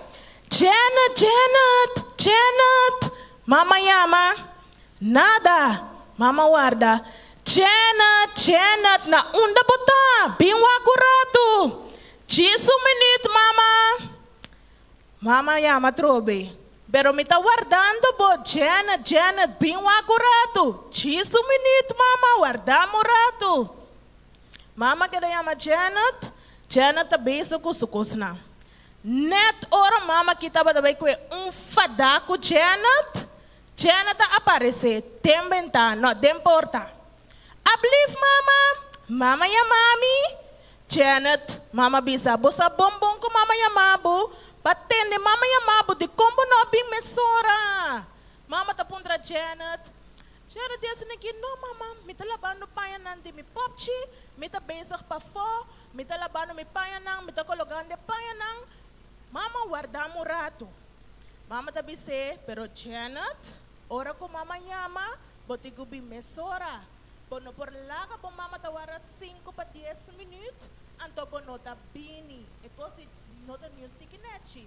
Janet, Janet, Janet! Mama yama. Nada! Mama warda. Janet, Janet, na unda bo ta? Bin wak un ratu. Djis un minüt, mama. Mama yama atrobe. Pero mi ta wardando bo, Janet, Janet, bin wak un ratu. Djis un minüt, mama, wardam un ratu. Mama keda yama Janet, Janet ta bezig ku su kosnan. Nèt ora mama ki tabata bai kue un fadá ku Janet, Janet a aparesé den bentana, no, den porta. Ablief, mama! Mama yama mi! Janet, mama bisa, bo sa bon bon ku mama yama bo? Ba tende mama yama bo, dikon bo no a bin mesora? Mama ta puntra Janet. Janet di asina ki, No, mama, mi ta labando pañanan di mi popchi, mi ta bezig pafó, mi ta labando mi pañanan, mi ta kologando e pañanan. Mama, warda mi un ratu. Mama ta bis'é, Pero Janet, ora ku mama yama, bo tin ku bin mesora. Bo no por laga bo mama ta warda sinku pa dies minüt, anto bo no ta bini. E kos di no ta niun tiki nèchi,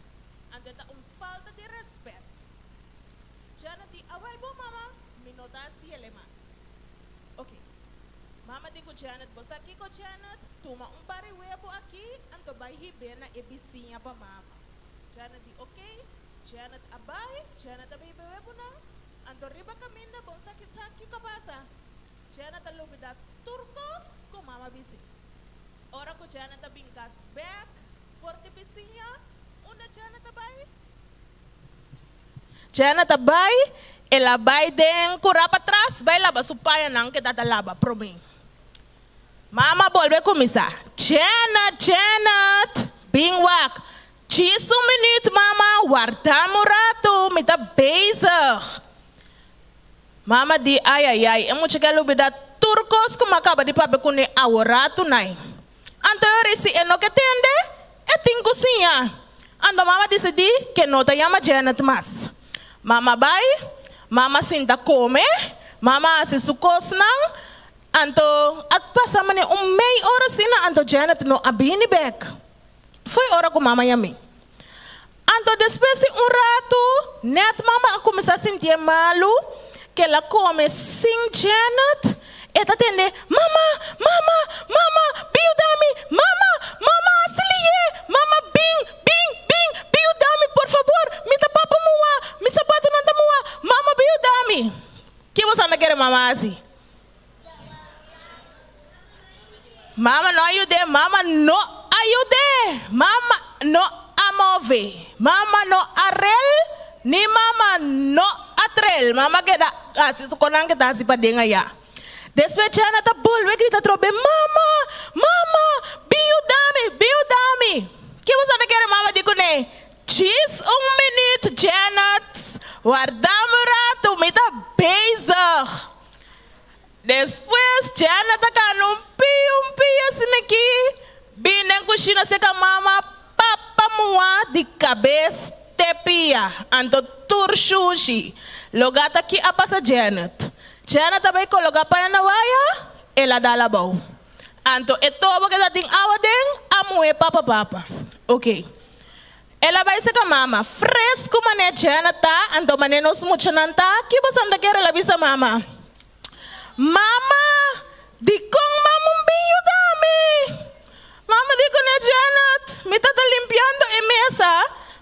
anto e ta un falta di rèspèt. Janet di, Awèl bo mama, mi no ta hasi el'e mas. Oké. Mama di ku Janet, Bo sa kiko Janet? Tuma un par di webu aki, anto bai hib'é na e bisiña pa mama. Janet di ok, Janet a bai, Janet a bebe webunan, anto riba kaminda bon sa sa kiko a pasa? Janet a lubida tur kos ku mama bisi. Ora ku Janet a bin kas bek for di bisiña, unda Janet a bai? Janet a bai, el a bai den kura patras bai laba su pañanan ke tata laba promé. Mama bolbe kuminsá, Janet, Janet, bin wak. Djis un minüt, mama, warda mi un ratu, mi ta bezig. Mama di, Ai, ai, ai, e mucha ke a lubidá tur kos ku mi a kaba di papia kuné awo ratu nai. Anto e ora si e no ke tende, e tin ku siña. Anto mama disidí ke no ta yama Janet mas. Mama bai, mama sinta kome, mama hasi su kosnan, Anto a pasa mane un mei ora asina anto Janet no a bini bek. Foi ora ku mama yam'é. Anto despues di un ratu nèt mama a kuminsá sintié malu ke el a kome sin Janet. E ta tende, Mama! Mama! Mama! Bin yuda mi! Mama! Mama hasi lié! Mama bin! Bin! Bin! Bin yuda mi por fabor! Mi ta papa muha! Mi sapatunan ta muha! Mama bin yuda mi! Ki bo sa na kere mama hasi? Mama no a yud'é, mama no a yud'é, mama no a move, mama no a rel, ni mama no a trel. Mama keda hasi su konan ke ta hasi paden ayá. Despues Jana ta bolbe grita atrobe, Mama! Mama! Bin yuda mi! Bin yuda mi! Ke bo sa ta kere mama di kuné? Djis un minüt, Janet. Warda mi un ratu, mi ta bezig. Despues Janet a kana un pia un pia asina aki, bin den kushina seka mama papa mua di kabes te pia, anto tur shushi. Loga ta ki a pasa Janet. Janet a bai kologa paña na waya, el a dal abou. Anto e tobo ke ta tin awa den a muhe papa papa. Ok. El a bai seka mama, Fresku manera Janet ta, anto manera nos muchanan ta, ki boso ta kere? El a bisa mama. Mama, dikon mama un bin yuda mi? Mama di kuné, Janet, mi ta ta limpiando e mesa.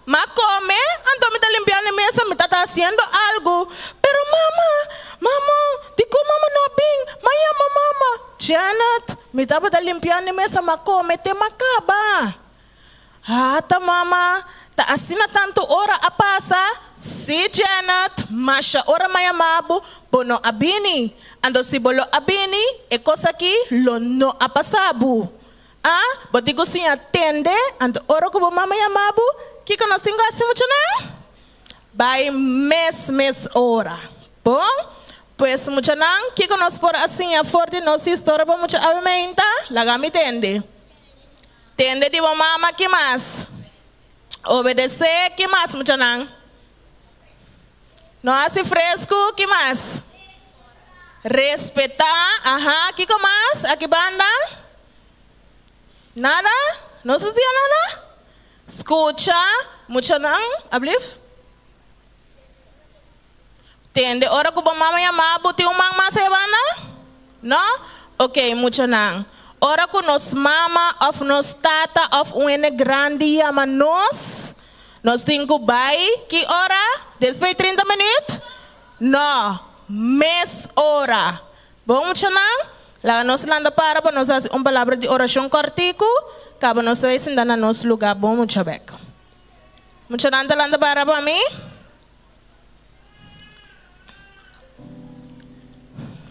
M'a kome, anto mi ta limpiando e mesa, mi ta ta hasiendo algu. Pero mama, mama, dikon mama no a bin? M'a yama mama. Janet, mi tabata limpiando e mesa, m'a kome te m'a kaba. Ata mama, ta asina tantu ora a pasa? Sí, Janet, masha ora m'a yama bo, bo no a bini. Anto si bo lo a bini, e kos aki lo no a pasa bo. Ah, bo tin ku siña tende, anto ora ku bo mama yama bo, kiko nos tin ku hasi muchanan? Bai mes mes ora. Bon, pues muchanan, kiko nos por a siña for di nos historia pa mucha awe meinta? Laga mi tende. Tende di bo mama ki mas? Obedesé ki mas muchanan? No hasi fresku ki mas? Respetá aha kiko mas aki banda? Nada? No susia nada? Skucha muchanan ablif. Tende ora ku bo mama yama bo tin un man mas ei banda? No? Ok, muchanan. Ora ku nos mama òf nos tata òf un hende grandi yama nos, nos tin ku bai ki ora? Despues di 30 minüt? No, mes ora. Bon muchanan, laga nos landa para pa nos hasi un palabra di orashon kòrtiku, kaba nos ta bai sinta na nos lugá bon mucha bèk. Muchanan ta landa para pa mi.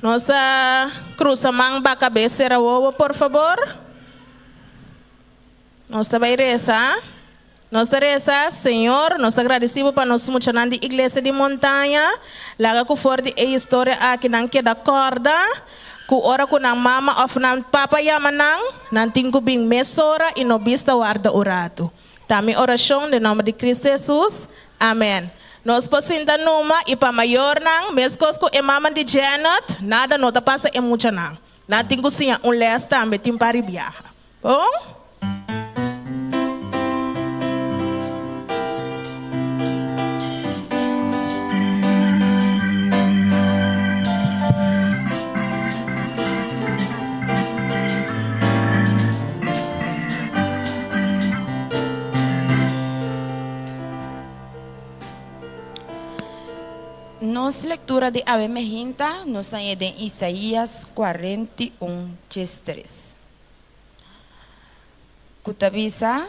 Nos ta cruza man ba cabes cera wowo por fabor. Nos ta bay reza. Nos ta reza, Señor, nos ta agradeci Bo pa nos muchanan di Iglesia di Montaña. Laga cu for di e historia aki nan keda corda cu ora cu nan mama of nan papa yama nan, nan tin cu bin mesora y no bista warda un rato. Ta mi orashon den nòmber di Kristu Hesus. Amèn. Nos por sinta numa i pa mayornan, meskos ku e mama di Janet, nada no ta pasa e muchanan. Nan tin ku siña un lès tambe tin pa ribiaha. Bon? Nos lectura di awe mehinta nos hañ'é den Isaías 41 diestres, ku ta bisa,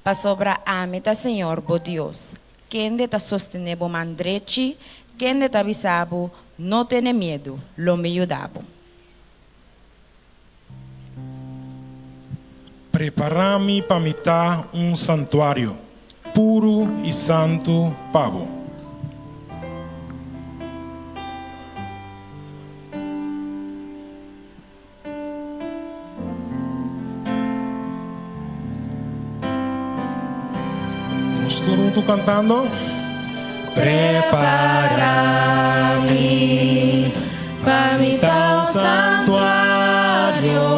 Pasobra ami ta Señor bo Dios, kende ta sostené bo man drechi, kende ta bisa bo, No tene miedu, lo mi yuda bo. Prepará mi pa mi ta un santuario puru i santu pa bo. Nos tur huntu kantando. Prepará mi pa mi ta un santuario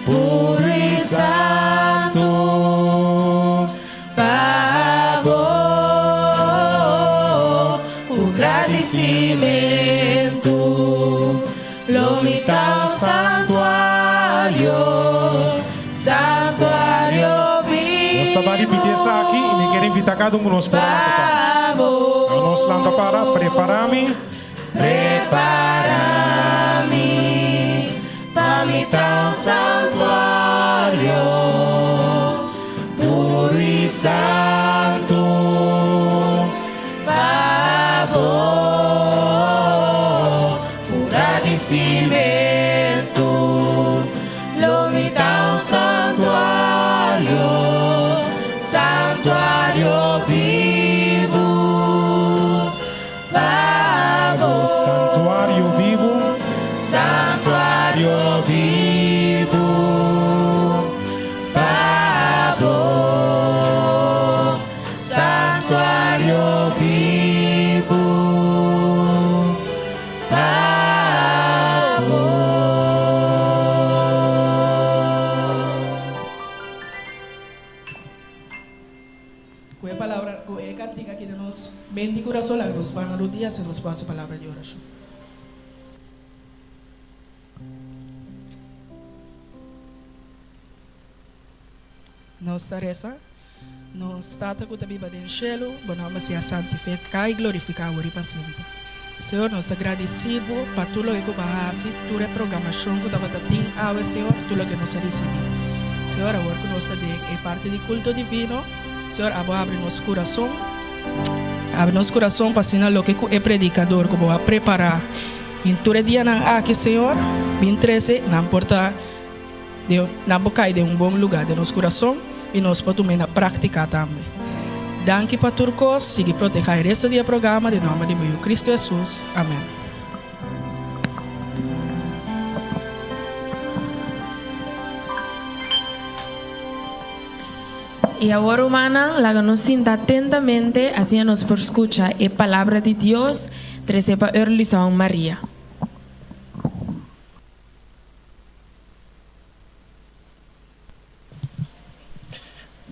puru i santu pa bo. Ku gradisimentu lo mi ta un santuario, santuario Nos ta bai ripiti esaki i mi kier invita kada un ku nos por lanta para. Nos lanta para, prepara mi. Prepara mi pa mi ta un santuario puru i santu pa bo. Ku gradisimentu lo mi ta un santuario, santuario bibu. Pa bo. Santuario bibu. Santuario bibu. Pa bo. Santuario bibu. Pa bo. Mente i kurason laga nos ban na rudia si nos por hasi palabra di orashon. Nos ta resa, Nos Tata ku ta biba den shelu, bo nòmber sea santifiká i glorifiká awor i pa semper. Señor, nos ta gradisí bo pa tur loke ku bo a hasi, tur e programashon ku tabata tin awe, Señor, tur loke nos a risibí. Señor, awor ku nos ta den e parti di kulto divino, Señor, abo habri nos kurason, habri nos kurason pa asina loke ku e predikador ku bo a prepará den tur e dianan aki, Señor, bin trese, nan por ta den, nan por kai den un bon lugá den nos kurason i nos por tum'é na práktika tambe. Danki pa tur kos, sigui protehá e resto di e programa den nòmber di bo Yu Kristu Hesus. Amèn. I awor, rumannan, laga nos sinta atentamente, asina nos por skucha e Palabra di Dios tresé pa Erlison Maria.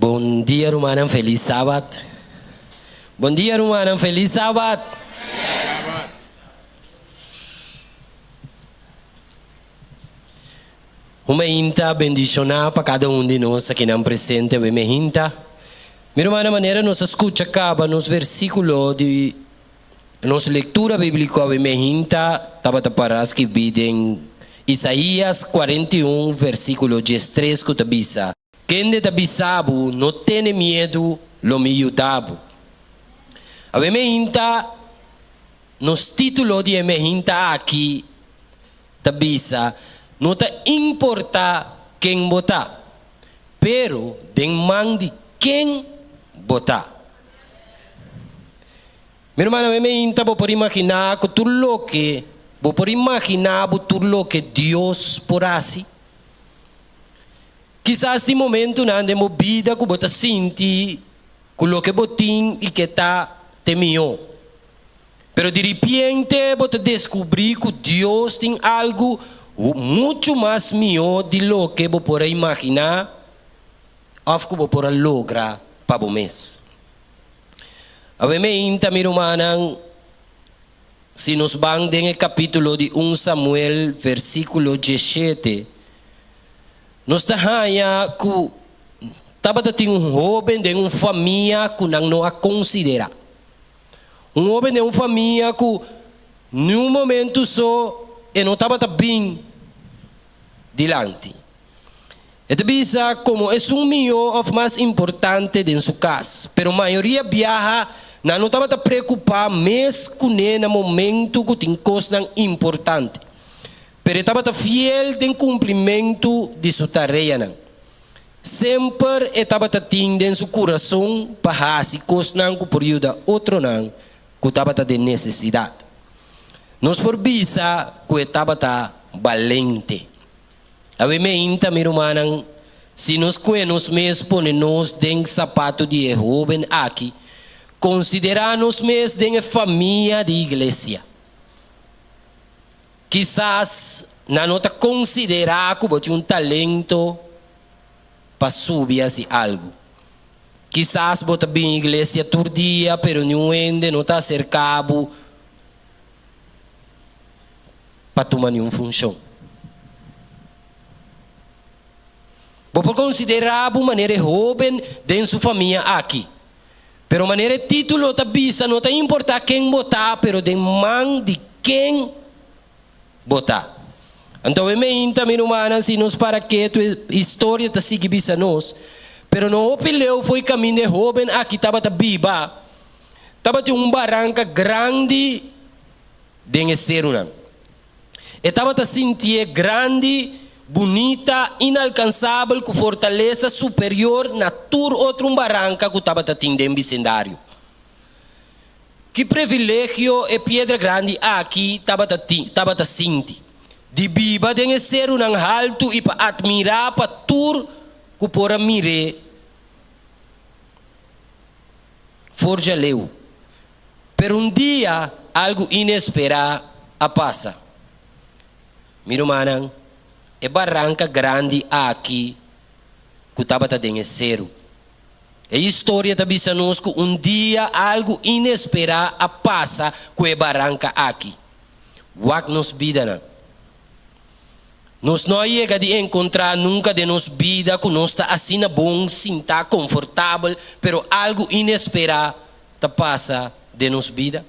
Bon dia rumannan felis sabat. Bon dia rumannan felis sabat. Un meinta bendishoná pa kada un di nos akinan presente awe meinta. Mi rumannan manera nos a skucha kaba nos versíkulo di nos lektura bíbliko awe meinta tabata pará skibí den Isaías 41 versíkulo 13 ku ta bisa, Kende ta bisa bo, No tene miedu, lo mi yuda bo. Awe meinta nos título di e meinta aki ta bisa, No ta importá ken bo ta, pero den man di ken bo ta. Mi rumannan, mi meinta bo por imaginá ku tur loke bo por imaginá bo tur loke Dios por hasi? Kisas tin momentunan den bo bida ku bo ta sinti ku loke bo tin i ke ta te mihó. Pero diripiente bo ta deskubrí ku Dios tin algu muchu mas mihó di loke bo por a imaginá òf ku bo por a logra pa bo mes. Awe meinta, mi rumannan, si nos ban den e kapítulo di un Samuel, versíkulo diesshete, nos ta haña ku tabata tin un hóben den un famia ku nan no a konsiderá. Un hoben den un famia ku niun momentu so e no tabata bin dilanti. E ta bisa komo esun mihó òf mas importante den su kas, pero mayoria biaha nan no tabata preokupá mes kuné na momentu ku tin kosnan importante. Pero e tabata fiel den kumplimentu di su tareanan. Semper e tabata tin den su kurason pa hasi kosnan ku por yuda otronan ku tabata den nesesidat. Nos por bisa ku e tabata balente. Awe meinta, mi rumannan, si nos kue nos mes pone nos den sapato di e hóben aki, konsiderá nos mes den e famia di iglesia. Kisas nan no ta konsiderá ku bo tin un talento pa subi hasi algu. Kisas bo ta bin iglesia tur dia pero niun hende no ta aserká bo pa tuma niun funshon. Bo por konsiderá bo manera e hóben den su famia aki. Pero manera e título ta bisa no ta importá ken bo ta pero den man di ken bo ta. Anto e meinta mi rumannan si nos para ketu e historia ta sigui bisa nos pero no hopi leu fo'i kaminda e hóben aki tabata biba tabatin un baranka grandi den e serunan. E tabata sintié grandi, bunita, inalkansabel ku fortalesa superior na tur otro un baranka ku tabata tin den bisindario. Ki privilegio e piedra grandi aki tabata tin, tabata sinti, di biba den e serunan haltu i pa atmirá pa tur ku por a mir'é for djaleu. Pero un dia algu inesperá a pasa. Mi rumannan, e baranka grandi aki ku tabata den e seru. E historia ta bisa nos ku un dia algu inesperá a pasa ku e baranka aki. Wak nos bidanan. Nos no a yega di enkontrá nunka den nos bida ku nos ta asina bon, sintá konfortabel, pero algu inesperá ta pasa den nos bida?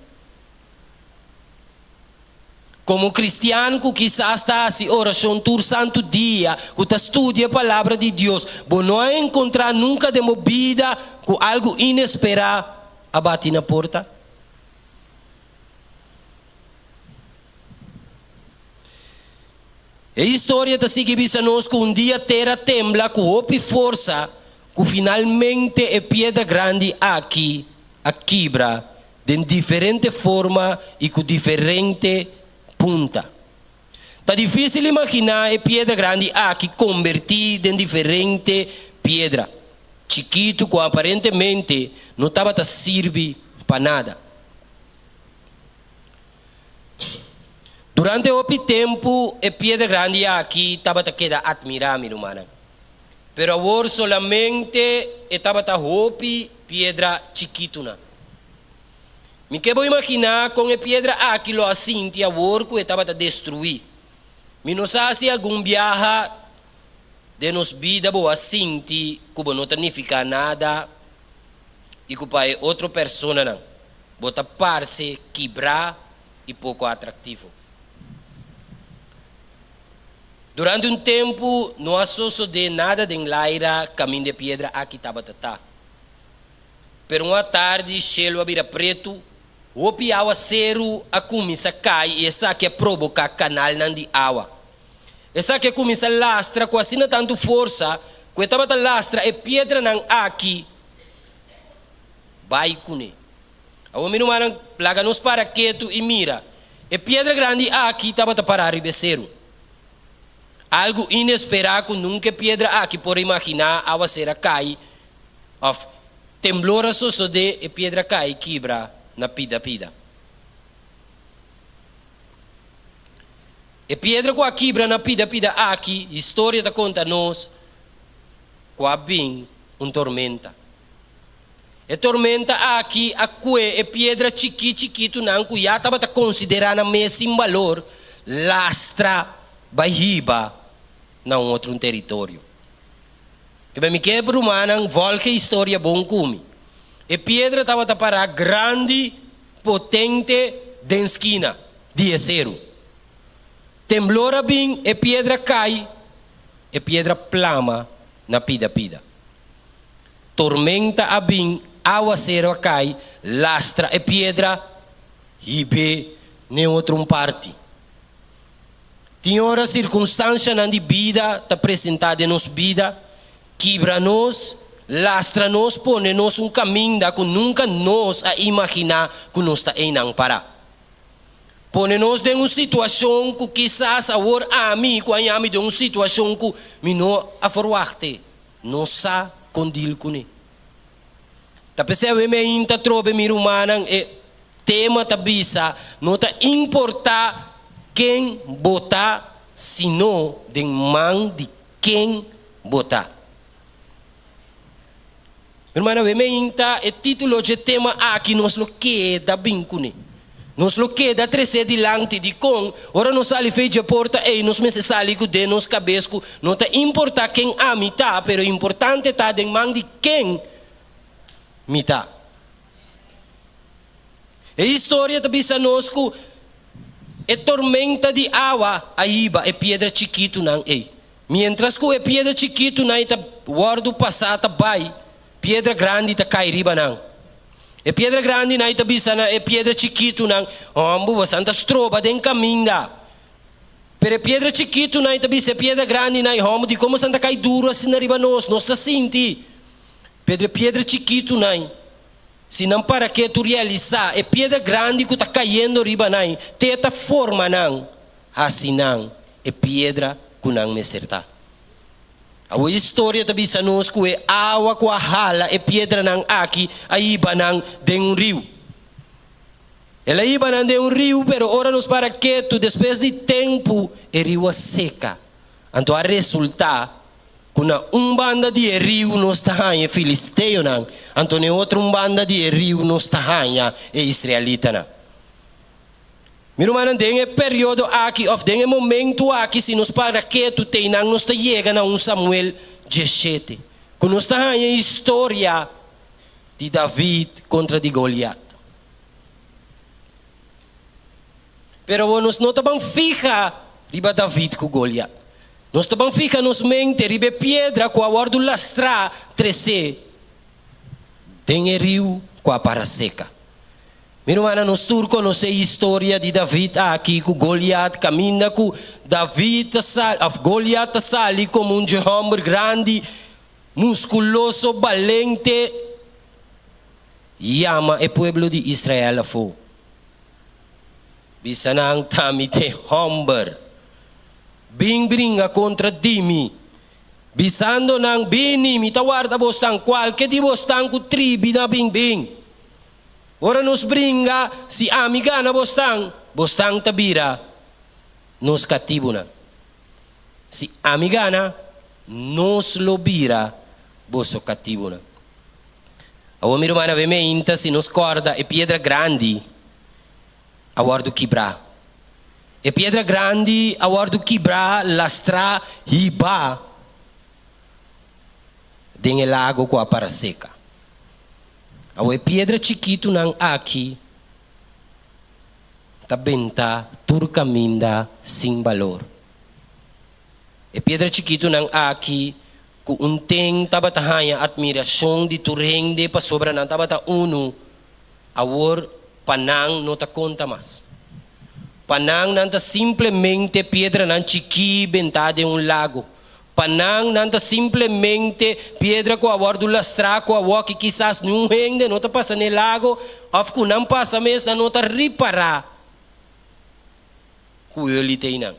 Komo kristian ku kisas ta hasi orashon tur santu dia, ku ta studia e Palabra di Dios, bo no a enkontrá nunka den bo bida ku algu inesperá a bati na porta? E historia ta sigui bisa nos ku un dia tera tembla ku hopi forsa ku finalmente e piedra grandi aki a kibra den diferente forma i ku diferente punta. Ta difísil imaginá e piedra grandi aki kombertí den diferente piedra chikitu ku aparentemente no tabata sirbi pa nada. Durante hopi tempu e piedra grandi aki tabata keda atmirá, mi rumannan. Pero awor solamente e tabata hopi piedra chikitunan. Mi ke bo imaginá kon e piedra aki lo a sinti awor ku e tabata destruí. Mi no sa si algun biaha den nos bida bo a sinti ku bo no ta nifiká nada i ku pa e otro personanan bo ta parse kibrá i poko atraktivo. Durante un tempu no a sosodé nada den laira kaminda e piedra aki tabata ta. Pero un atardi shelu a bira pretu, hopi awaseru a kuminsá kai i esaki a proboká kanalnan di awa. Esaki a kuminsá lastra ku asina tantu forsa ku e tabata lastra e piedranan aki bai kuné. Awor mi rumannan, laga nos para ketu i mira. E piedra grandi aki tabata pará riba e seru. Algu inesperá ku nunka e piedra aki por a imaginá, awaser a kai òf temblor a sosodé, e piedra kai kibra na pida pida. E piedra ku a kibra na pida pida aki, historia ta konta nos ku a bin un tormenta. E tormenta aki a kue e piedra chikí chikitunan ku ya tabata konsiderá nan mes sin balor, lastra bai hiba na un otro teritorio. Kibé mi ke rumannan vòlg e historia bon ku mi. E piedra tabata pará grandi, potente den skina di e seru. Temblor a bin, e piedra kai, e piedra plama na pida pida. Tormenta a bin, awaseru a kai, lastra e piedra, hib'é n'e otro un parti. Tin ora sirkunstanshanan di bida ta presentá den nos bida, kibra nos, lastra nos, pone nos un kaminda ku nunka nos a imaginá ku nos ta einan pará. Pone nos den un situashon ku kisas awor ami ku a yami den un situashon ku mi no a forwakte. No sa kon dil kuné. Ta p'esei awe mi ainda trobe mi rumannan e tema ta bisa no ta importá ken bo ta sino den man di ken bo ta. Mi rumannan awe mi ainda e título dje tema aki nos lo keda bin kuné. Nos lo keda tresé dilanti. Dikon? Ora nos sali fei dje porta ei, nos mester sali ku den nos kabes ku no ta importá ken ami ta, pero importante ta den man di ken mi ta. E historia ta bisa nos ku e tormenta di awa a hiba e piedra chikitunan ei. Miéntras ku e piedra chikitunan ei ta wòrdu pasá ta bai, Piedra grandi ta kai riba nan. E piedra grandinan i ta bisa na e piedra chikitunan, Hombu, bosan ta stroba den kaminda. Pero e piedra chikitunan i ta bisa e piedra grandinan, Hombu, dikon bosan ta kai duru asina riba nos? Nos ta sinti. Pero e piedra chikitunan, si nan para ketu realisá e piedra grandi ku ta kayendo riba nan, te ta forma nan, hasi nan e piedra ku nan mester ta. Awor historia ta bisa nos ku e awa ku a hala e piedranan aki a hiba nan den un riu. El a hiba nan den un riu, pero ora nos para ketu, despues di tempu e riu a seka. Anto a resultá Ku na un banda di e riu nos ta haña e filisteonan, anto na e otro un banda di e riu nos ta haña e israelitanan. Mi rumannan, den e periodo aki òf den e momentu aki, si nos para ketu teinan nos ta yega na un Samuel dieshete, ku nos ta haña e historia di David kontra di Goliat. Pero awor nos no ta ban fiha riba David ku Goliat. Nos ta ban fiha nos mente riba e piedra ku a wòrdu lastrá tresé den e riu ku a para seka. Mi rumannan, nos tur konosé e historia di David aki ku Goliat, kaminda ku David ta sali, òf Goliat ta sali komo un dje hòmber grandi, muskuloso, balente, yama e pueblo di Israel afó. Bisa nan, Ta mi t'e hòmber. Bin bringa kontra di mi. Bisando nan, Bini, mi ta warda bosnan, kualke di bosnan ku tribi na bin, bin. Ora nos bringa, si ami gana bosnan, bosnan ta bira nos katibunan. Si ami gana, nos lo bira boso katibunan. Awor mi ruman, awe meinta si nos kòrda e piedra grandi a wòrdu kibrá. E piedra grandi a wòrdu kibrá, lastrá, hibá den e lago ku a para seka. Awor e piedra chikitunan aki ta bentá tur kaminda sin balor. E piedra chikitunan aki ku un ten tabata haña atmirashon di tur hende pasobra nan tabata unu, awor pa nan no ta konta mas. Pa nan, nan ta simplemente piedranan chikí bentá den un lago. Pa nan, nan ta simplemente piedra ku a wòrdu lastrá ku awor ki kisas niun hende no ta pasa n'e lago òf ku nan pasa mes nan no ta ripará ku yoli ta einan.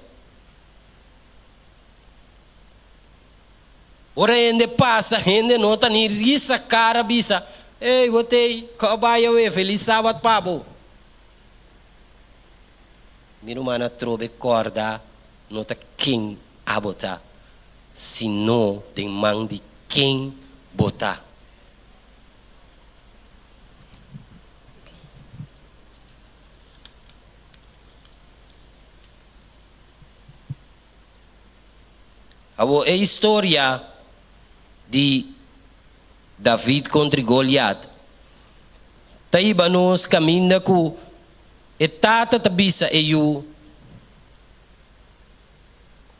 Ora hende pasa, hende no ta ni risa kara bisa, Ey, bo t'ei, kò bai awe, felis sabat pa bo. Mi ruman atrobe kòrda no ta ken abo ta, sino den man di ken bo ta. Awor e historia di David kontra Goliat ta hiba nos kaminda ku e tata ta bisa e yu,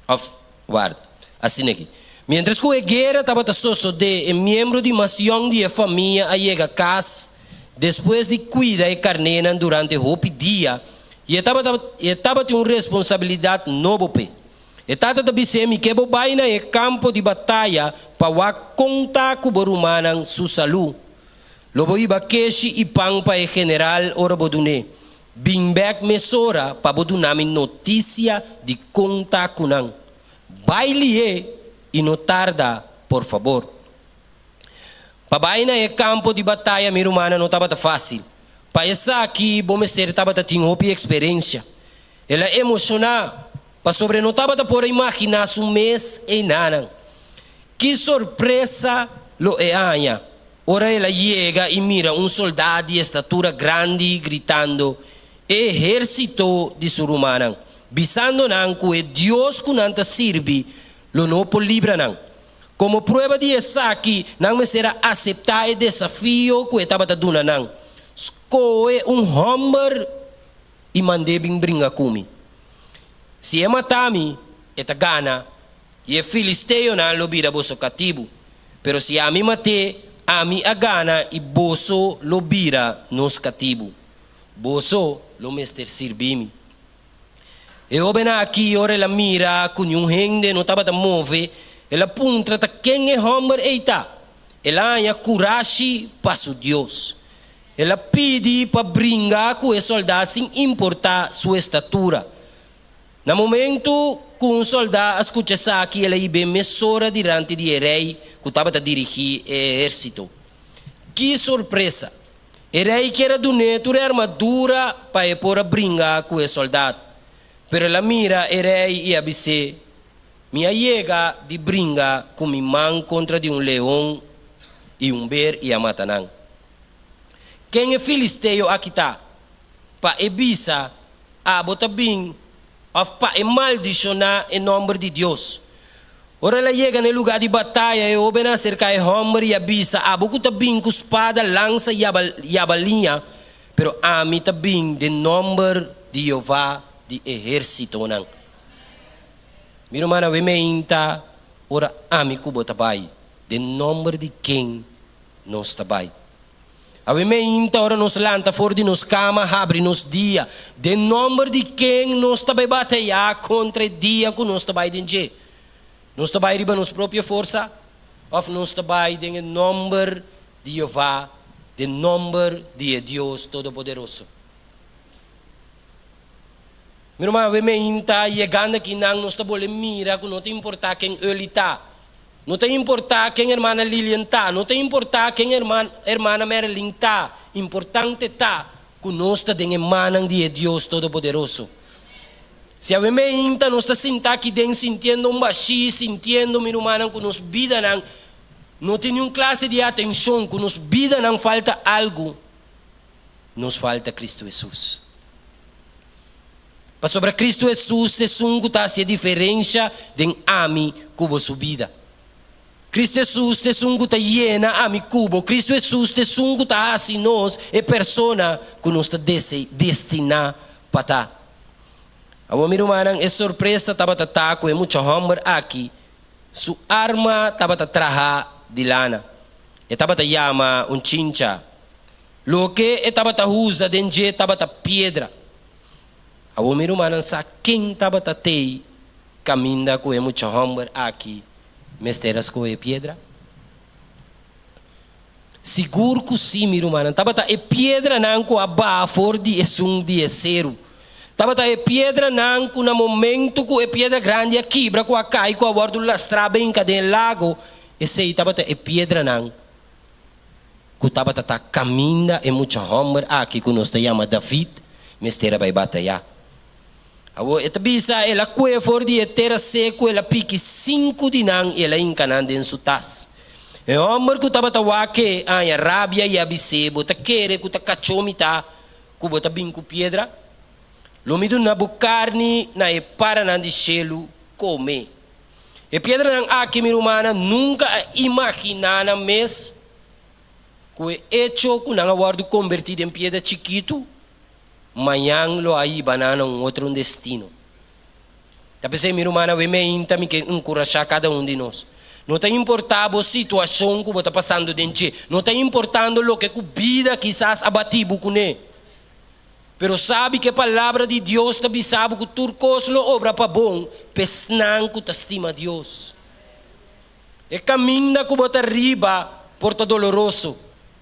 òf warda, asina aki, Miéntras ku e guera tabata sosodé, e miembro di mas yòn di e famia a yega kas despues di kuida e karnénan durante hopi dia i e tabata e tabatin un responsabilidat nobo p'e. E tata ta bis'é, Mi ke bo bai na e kampo di bataya pa wak kon ta ku bo rumannan su salú. Lo bo hiba keshi i pan pa e general ora bo dun'é. Bin bèk mesora pa bo duna mi notisia di kon ta ku nan. Bai lihé i no tarda, por fabor. Pa bai na e kampo di bataya, mi rumannan, no tabata fásil. Pa esaki bo mester tabata tin hopi eksperensia. El a emoshoná pasobra e no tabata por a imaginá su mes einanan. Ki sorpresa lo e haña ora el a yega i mira un soldá di estatura grandi gritando e ehérsito di su rumannan, bisando nan ku e Dios ku nan ta sirbi lo no por libra nan. Komo prueba di esaki, nan mester a aseptá e desafio ku e tabata duna nan, Skohe un hòmber i mand'é bin bringa ku mi. Si e mata mi, e ta gana, i e filisteonan lo bira boso katibu. Pero si ami mat'é, ami a gana i boso lo bira nos katibu. Boso lo mester sirbi mi. E hóbennan aki, ora el a mira ku niun hende no tabata move, el a puntra ta ken e hòmber ei ta. El a haña kurashi pa su Dios. El a pidi pa bringa ku e sòldá sin importá su estatura. Na momentu ku un sòldá a skucha esaki, el a hib'é mesora dilanti di e rei ku tabata dirigí e ehérsito. Ki sorpresa! E rei kier a dun'é tur e armadura pa e por a bringa ku e sòldat. Pero el a mira e rei i a bis'é. Mi a yega di bringa ku mi man kontra di un leon i un ber i a mata nan. Ken e filisteo aki ta, pa e bisa, Abo ta bin, òf pa e maldishoná e nòmber di Dios? Ora el a yega na e lugá di bataya, e hóbennan a aserká e hòmber i a bisa, Abo ku ta bin ku spada, lansa i yabaliña, pero ami ta bin den nòmber di Jehová di ehérsitonan. Mi ruman, awe meinta ora ami ku bo ta bai, den nòmber di ken nos ta bai? Awe meinta ora nos lanta for di nos kama, habri nos dia, den nòmber di ken nos ta bai batayá kontra e dia ku nos ta bai den dje? Nos ta bai riba nos propio forsa òf nos ta bai den e nòmber di Jehová, den nòmber di e Dios Todopoderoso? Mi ruman, awe meinta yegando aki nan nos ta bole mira ku no ta importá ken Early ta, no ta importá ken hermana Lilian ta, no ta importá ken hermana Marilyn ta, importante ta ku nos ta den e mannan di e Dios Todopoderoso. Si awe meinta nos ta sinta aki den sintiendo un bashí, sintiendo, mi rumannan, ku nos bidanan no tin niun klase di atenshon, ku nos bidanan falta algu, nos falta Cristo Hesus. Pasobra Cristo Hesus ta esun cu ta haci e diferencia den ami cu bo su bida. Cristo Hesus ta esun cu ta yena ami cu bo. Cristo Hesus ta esun cu ta haci nos e persona cu nos ta destina pa ta. Awor mi rumannan, e sorpresa tabata ta cu e mucha homber aki su arma tabata traha di lana. E tabata yama un chincha. Loke e tabata usa den dje tabata piedra. Awor mi rumannan sa ken tabata tei kaminda ku e mucha hòmber aki mester a skohe piedra? Sigur ku si, mi rumannan. Tabata e piedranan ku a baha for di esun di e seru. Tabata e piedranan ku na momentu ku e piedra grandi a kibra ku a kai ku a wòrdu lastrá benka den e lago, esei tabata e piedranan ku tabata ta kaminda e mucha hòmber aki ku nos ta yama David mester a bai batayá. Awor e ta bisa, El a kue for di e tera seku, el a piki sinku di nan i el a hinka nan den su tas. E hòmber ku tabata wak e a haña rabia i a bis'é, Bo ta kere ku ta kachó mi ta ku bo ta bin ku piedra? Lo mi duna bo karni na e paranan di shelu kome. E piedranan aki, mi rumannan, nunka a imaginá nan mes ku e echo ku nan a wòrdu kombertí den piedra chikitu, mañan lo a hiba nan na un otro destino. Ta p'esei, mi rumannan, awe meinta mi ke enkurashá kada un di nos. No ta importá bo situashon ku bo ta pasando den dje, no ta importando loke ku bida kisas a batí bo kuné. Pero sabi ku e Palabra di Dios ta bisa bo ku tur kos lo obra pa bon pa esnan ku ta stima Dios. E kaminda ku bo ta riba por ta doloroso.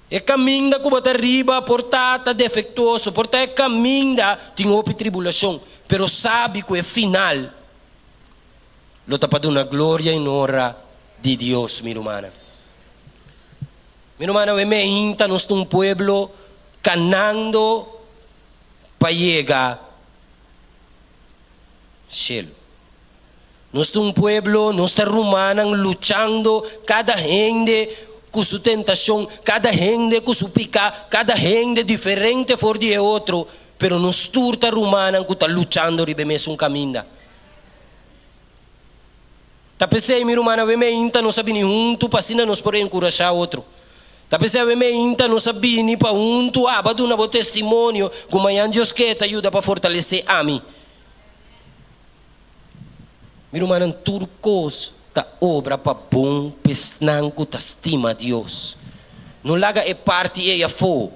E kaminda ku bo ta riba por ta ta defektuoso. Por ta e kaminda tin hopi tribulashon. Pero sabi ku e final lo ta pa duna gloria i honra di Dios, mi rumannan. Mi rumannan, we meinta nos ta un pueblo Kanando pa yega shelu. Nos ta un pueblo, nos ta rumannan luchando, kada hende ku su tentashon, kada hende ku su piká, kada hende diferente for di e otro, pero nos tur ta rumannan ku ta luchando riba e mesun kaminda. Ta p'esei, mi rumannan, awe meinta nos a bini huntu pa asina nos por enkurashá otro. Ta p'esei awe meinta nos a bini pa huntu aba duna bo testimonio ku mañan Dios ke ta yuda pa fortalesé ami. Mi rumannan, tur kos ta obra pa bon p'esnan ku ta stima Dios. No laga e parti ei afó.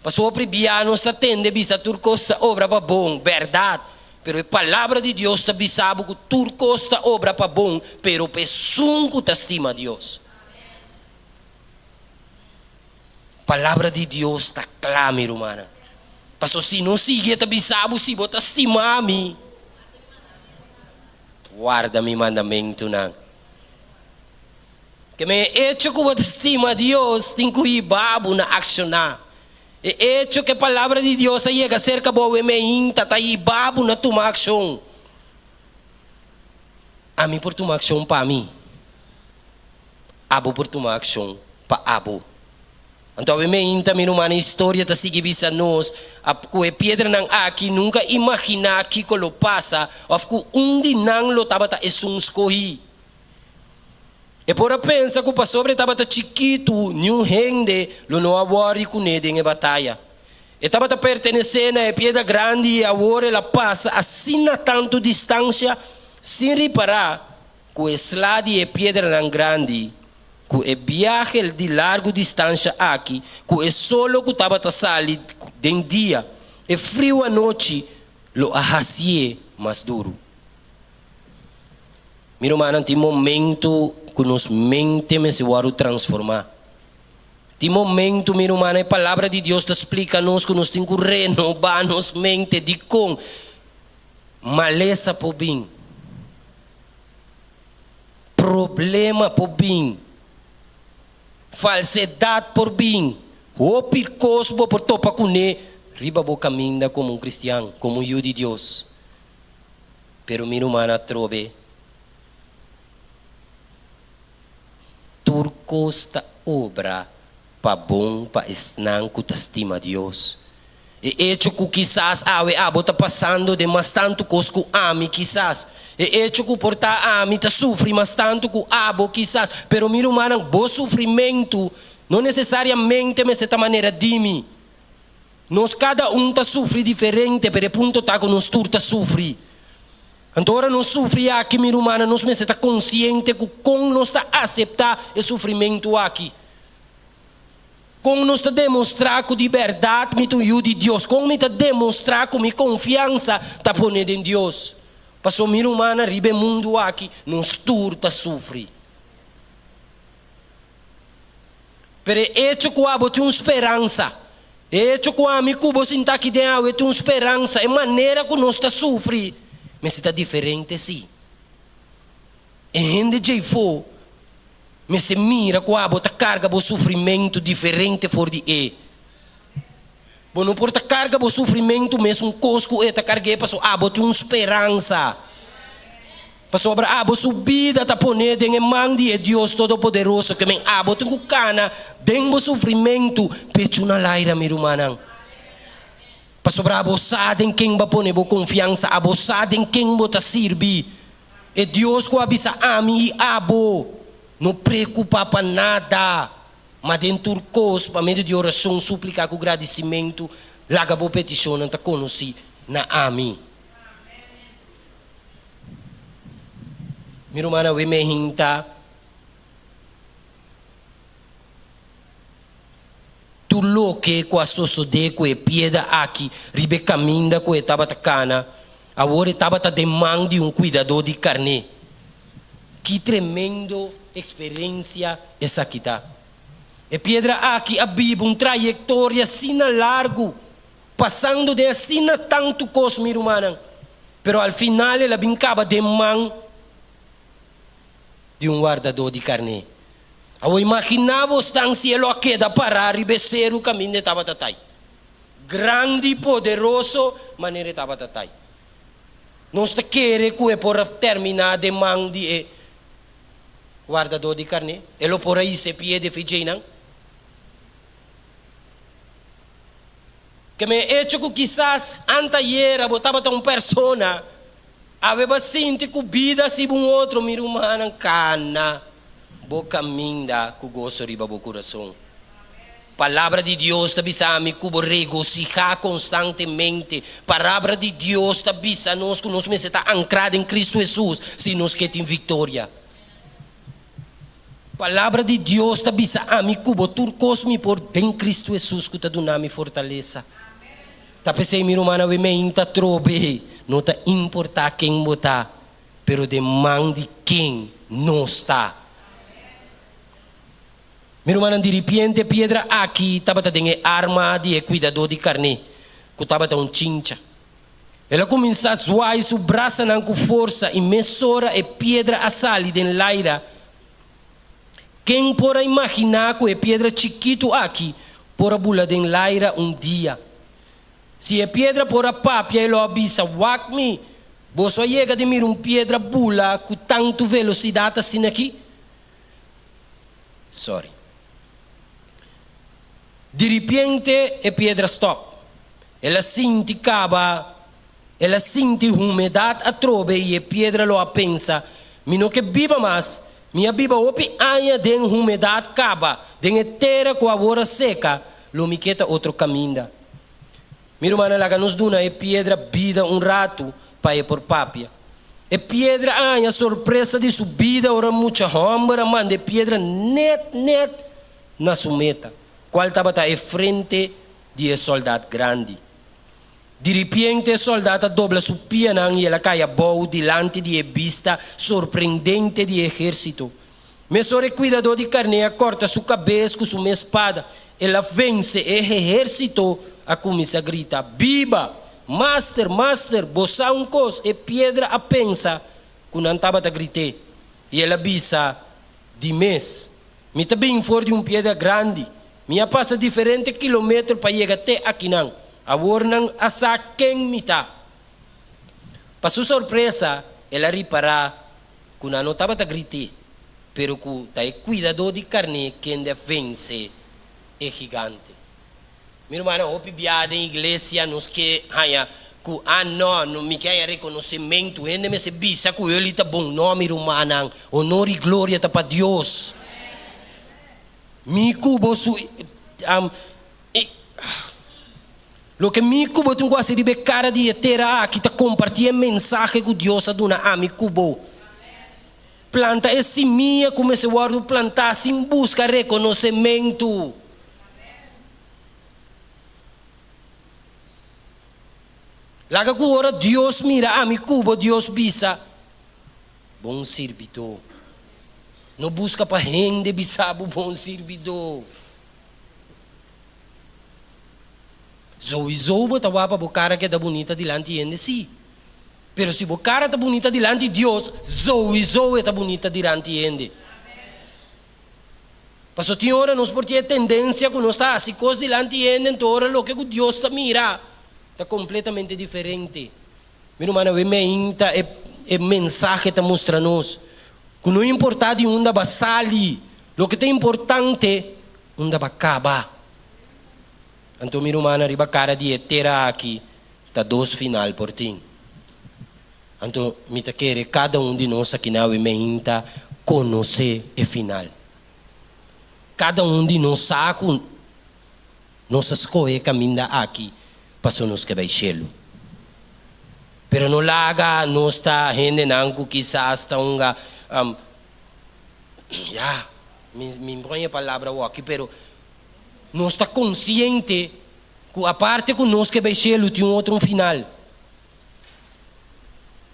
Pasobra bia nos ta tende bisa tur kos ta obra pa bon, bèrdat, pero e Palabra di Dios ta bisa bo ku tur kos ta obra pa bon, pero pa esun ku ta stima Dios. Palabra di Dios ta kla, mi rumannan. Pasobra si no sigui e ta bisa bo, si bo ta stima mi, warda mi mandamentunan. Ke men e echo ku bo ta stima Dios tin ku hiba bo na akshoná. E echo ku e Palabra di Dios a yega serka bo awe meinta ta hiba bo na tuma akshon. Ami por tuma akshon pa mi. Abo por tuma akshon pa abo. Anto awe meinta mi ruman e historia ta sigui bisa nos a ku e piedranan aki nunka imaginá kiko lo pasa òf ku un di nan lo tabata esun skohí. E por a pensa ku pasobra e tabata chikitu niun hende lo no a wòri kuné den e bataya. E tabata pertenesé na e piedra grandi i awor el a pasa asina tantu distansia sin ripará ku e sla di e piedranan grandi, ku e biahe di largu distansha aki, ku e solo ku tabata sali den dia, e friu anochi lo a hasié mas duru. Mi rumannan, tin momentu ku nos mente mester wòrdu transformá. Tin momentu, mi rumannan, e Palabra di Dios ta splika nos ku nos tin ku renobá nos mente. Dikon? Malesa por bin. Problema por bin. Falsedad por bin. Hopi kos bo por topa kuné riba bo kaminda komo un kristian, komo un yu di Dios. Pero mi ruman atrobe, tur kos ta obra pa bon pa esnan ku ta stima Dios. E echo ku kisas awe abo ta pasando den mas tantu kos ku ami kisas. E echo ku por ta ami ta sufri mas tantu ku abo kisas. Pero mi rumannan, bo sufrimentu no nesesariamente mester ta manera di mi. Nos kada un ta sufri diferente, pero e punto ta ku nos tur ta sufri. Anto ora nos sufri aki, mi rumannan, nos mester ta konsiente ku kon nos ta aseptá e sufrimentu aki. Kon nos ta demostrá ku di bèrdat mi ta un yu di Dios? Kon mi ta demostrá ku mi konfiansa ta pone den Dios? Pasobra mi rumannan, riba e mundu aki nos tur ta sufri. Pero e echo ku abo tin un speransa, e echo ku ami ku bo sinta aki den awe tin un speransa, e manera ku nos ta sufri mester ta diferente sí. E hende djeifó mester mira ku abo ta karga bo sufrimentu diferente for di e. Bo no por ta karga bo sufrimentu mesun kos ku e ta karg'é pasobra abo tin un speransa. Pasobra abo su bida ta poné den e man di e Dios Todopoderoso ke men abo tin ku kana den bo sufrimentu pechu na laira, mi rumannan. Pasobra abo sa den ken bo a pone bo konfiansa, abo sa den ken bo ta sirbi. E Dios ku a bisa ami i abo, No preokupá pa nada, ma den tur kos, pa medio di orashon, súplika ku gradisimentu, laga bo petishonnan ta konosí na ami. Mi rumannan, we me hinta tur loke ku a sosodé ku e piedra aki riba e kaminda ku e tabata kana. Awor e tabata den man di un kuidadó di karné. Ki tremendo eksperensia esaki ta! E piedra aki a biba un trayektoria asina largu, pasando den asina tantu kos, mi rumannan, pero al final el a bin kaba den man di un wardadó di karné. Awor imaginá bo stan si e lo a keda pará riba e seru kaminda e tabata tai. Grandi i poderoso manera e tabata tai. Nos ta kere ku e por a terminá den man di e wardadó di karné? E lo por a hisa e pie di e fidjeinan? Keme e echo ku kisas antayera bo tabata un persona, awe bo a sinti ku bida a sibi un otro, mi rumannan, kana bo kaminda ku goso riba bo kurason. Palabra di Dios ta bisa mi ku bo regosihá konstantemente. Palabra di Dios ta bisa nos ku nos mester ta ankrá den Kristu Hesus si nos ke tin viktoria. Palabra di Dios ta bisa ami ku bo tur kos mi por den Kristu Hesus ku ta duna mi fortalesa. Ta p'esei mi rumannan awe meinta atrobe, no ta importá ken bo ta, pero den man di ken nos ta. Mi rumannan, diripiente e piedra aki tabata den e arma di e kuidadó di karné, ku tabata un chincha. El a kuminsá zwai su brasanan ku forsa i mesora e piedra a sali den laira. Ken por a imaginá ku e piedra chikitu aki por a bula den laira un dia? Si e piedra por a papia e lo a bisa, Wak mi! Boso a yega di mira un piedra bula ku tantu velosidat asina aki? Sorry. Diripiente e piedra stòp. El a sinti kaba, el a sinti humedat atrobe i e piedra lo a pensa, Mi no ke biba mas, mi a biba hopi aña den humedat kaba, den e tera ku awor a seka, lo mi ke ta otro kaminda. Mi rumannan, laga nos duna e piedra bida un ratu pa e por papia. E piedra a haña sorpresa di su bida ora mucha hòmber a manda e piedra nèt nèt na su meta, kual tabata e frente di e sòldat grandi. Diripiente e sòldat a dobla su pianan i el a kai abou dilanti di e bista sorprendente di e ehérsito. Mesora e kuidadó di karné a kòrta su kabes ku su mes spada. El a vense e ehérsito a kuminsá grita, Biba! Master, master, bo sa un kos? E piedra a pensa ku nan tabata grit'é, i el a bisa, Di mes, mi ta bin for di un piedra grandi. Mi a pasa diferente kilometer pa yega te akinan. Awor nan a sa ken mi ta. Pa su sorpresa, el a ripará ku nan no tabata grit'é, pero ku ta e kuidadó di karné kende a vense e gigante. Mi rumannan, hopi biaha den iglesia nos ke haña ku, ah no, no mi ke haña rekonosementu, hende mester bisa ku yoli ta bon. No, mi rumannan, honor i gloria ta pa Dios. Mi ku bo su, Loke mi ku bo tin ku hasi riba e kara di e tera aki ta kompartí e mensahe ku Dios a duna ami ku bo. Planta e simia ku mester wòrdu plantá sin buska rekonosementu. Laga ku ora Dios mira ami ku bo, Dios bisa, Bon sirbidó. No buska pa hende bisa bo bon sirbidó. Zoizo bo ta wak pa bo kara keda bunita dilanti hende? Sí. Pero si bo kara ta bunita dilanti Dios, zoizo e ta bunita dilanti hende. Pasobra tin ora nos por tin e tendensia ku nos ta hasi kos dilanti hende, anto ora loke ku Dios ta mira ta kompletamente diferente. Mi rumannan, awe meinta e e mensahe ta mustra nos ku no importá di unda bo a sali, loke ta importante unda bo a kaba. Anto mi rumannan riba kara di e tera aki ta dos final por tin. Anto mi ta kere kada un di nos aki na awe meinta konosé e final. Kada un di nos sa ku nos a skohe e kaminda aki paso nos ke bai shelu. Pero no laga nos ta hendenan ku kisas ta hunga, ya, mi mi no e palabra awor aki, pero Nos ta konsiente ku aparte ku nos ke bai shelu tin un otro un final.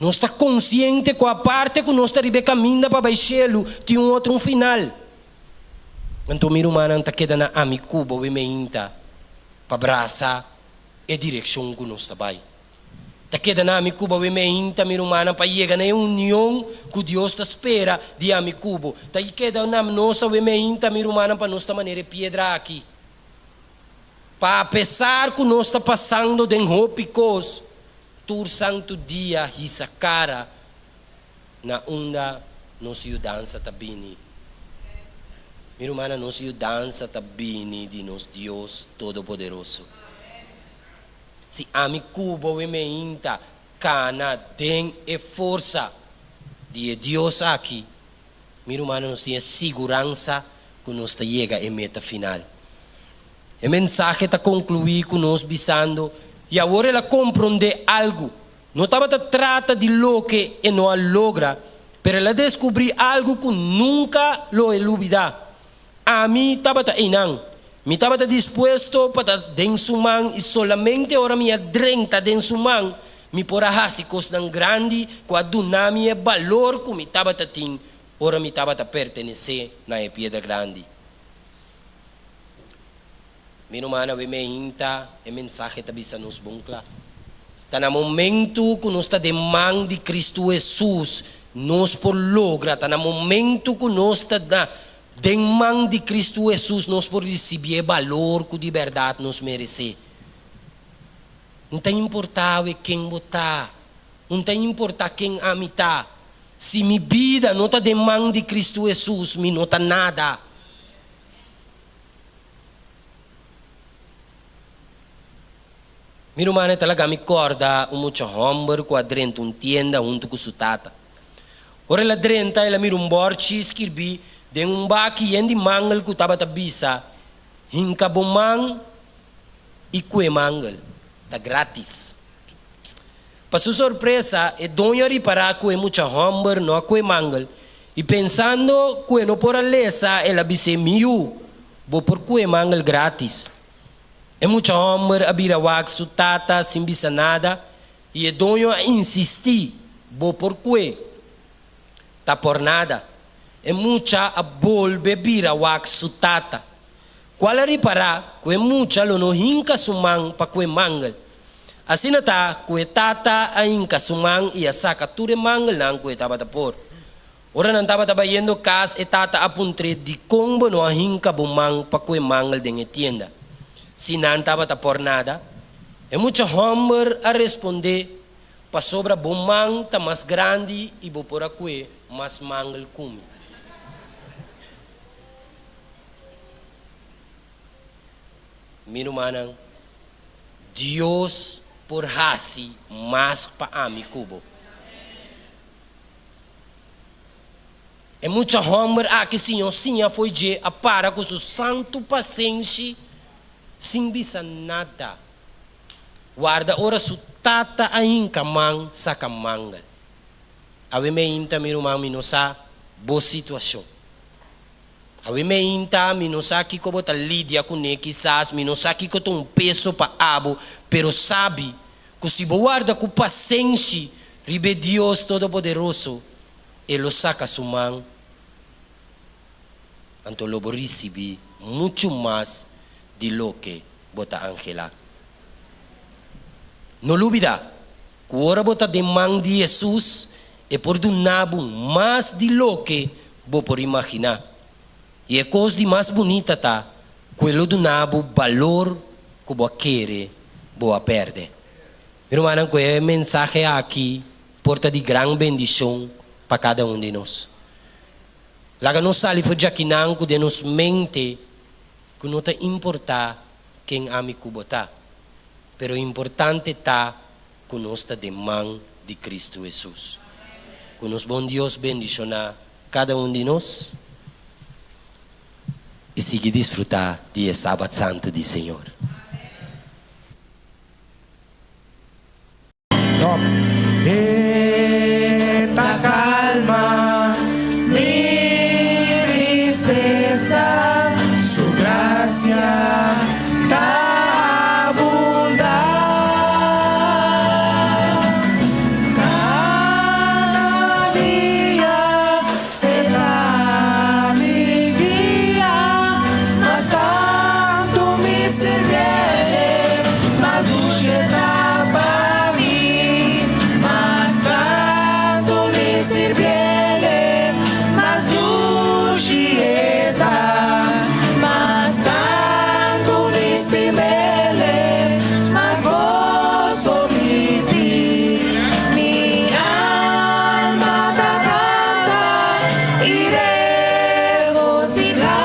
Nos ta konsiente ku aparte ku nos ta riba e kaminda pa bai shelu tin un otro un final. Anto mi rumannan ta keda na ami ku bo wemeinta pa brasa e direkshon ku nos ta bai. Ta keda na ami ku bo wemeinta, mi rumannan, pa yega na e union ku Dios ta spera di ami ku bo. Ta keda na nos awemeinta, mi rumannan, pa nos ta manera e piedra aki. Pa apesar ku nos ta pasando den hopi kos, tur santu dia hisa kara na unda nos yudansa ta bini. Mi rumannan, nos yudansa ta bini di nos Dios Todopoderoso. Si ami ku bo wemeinta kana den e forsa di e Dios aki, mi rumannan nos tin e siguransa ku nos ta yega e meta final. E mensahe ta konkluí ku nos bisando, I awor el a komprondé algu. No tabata trata di loke e no a logra, pero el a deskubrí algu ku nunka lo e lubidá. Ami tabata einan. Mi tabata dispuesto pa ta den su man i solamente ora mi a drenta den su man, mi por a hasi kosnan grandi ku a duna mi e balor ku mi tabata tin ora mi tabata pertenesé na e Piedra Grandi. Mi ruman, awe meinta e mensahe ta bisa nos bon kla. Ta na momentu ku nos ta den man di Kristu Hesus nos por logra, ta na momentu ku nos ta na den man di Kristu Hesus nos por risibí e balor ku di bèrdat nos meresé. No ta importá awe ken bo ta. Un ta importá ken ami ta. Si mi bida no ta den man di Kristu Hesus, mi no ta nada. Mi rumannan ta laga mi kòrda un mucha hòmber ku a drenta un tienda huntu ku su tata. Ora el a drenta, el a mira un bòrchi skirbí den un baki yen di mangel ku tabata bisa, Hinka bo man i kue mangel, ta grátis. Pa su sorpresa, e doño a ripará ku e mucha hòmber no a kue mangel i pensando ku e no por a lesa, el a bis'é, Mi yu, bo por kue mangel grátis. E mucha hòmber a bira wak su tata sin bisa nada i e doño a insistí, Bo por kue. Ta por nada. E mucha a bolbe bira wak su tata, kual a ripará ku e mucha lo no hinka su man pa kue mangel. Asina ta ku e tata a hinka su man i a saka tur e mangelnan ku e tabata por. Ora nan tabata bayendo kas e tata a puntr'é dikon bo no a hinka bo man pa kue mangel den e tienda si nan tabata por nada? E mucha hòmber a respondé, Pasobra bo man ta mas grandi i bo por a kue mas mangel ku mi. Mi rumannan, Dios por hasi mas pa ami ku bo. E mucha hòmber aki Siñor siña fo'i dje a para ku su santu pasenshi sin bisa nada. Warda ora su tata a hinka man saka mangel. Awe meinta mi ruman mi no sa bo situashon. Awe meinta mi no sa kiko bo ta lidia kuné kisas mi no sa kiko ta un peso pa abo pero sabi ku si bo warda ku pasenshi riba e Dios Todopoderoso e lo saka su man anto lo bo risibí muchu mas di loke bo ta anhelá. No lubidá ku ora bo ta den man di Hesus, e por duna bo mas di loke bo por imaginá. I e kos di mas bunita ta ku e lo duna bo balor ku bo a kere bo a pèrdè. Mi rumannan, ku e mensahe aki por ta di gran bendishon pa kada un di nos. Laga nos sali for djakinan ku den nos mente ku no ta importá ken ami ku bo ta, pero importante ta ku nos ta den man di Kristu Hesus. Ku nos bon Dios bendishoná kada un di nos i sigui disfrutá di e Sabat Santu di Señor. Top. E ta calma mi tristeza, su gracia ta abunda. Cada dia e ta mi guia, mas tanto mi sirbiele, mas dushi e ta pa mi. Mas tanto mi sirbiele, mas dushi e ta. Mas tanto mi stimele, mas goso mi tin. Mi alma ta canta i regocihá,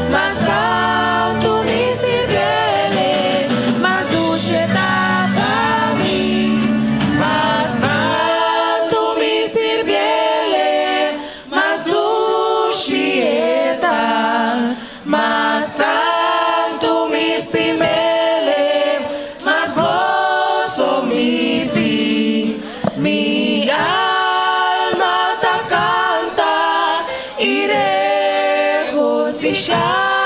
mas tantu mi sirbiele, mas dushi e ta pa mi. Mas tantu mi sirbiele, mas dushi e ta. Mas tantu mi stimele, mas goso mi tin. Mi alma ta canta i regocihá.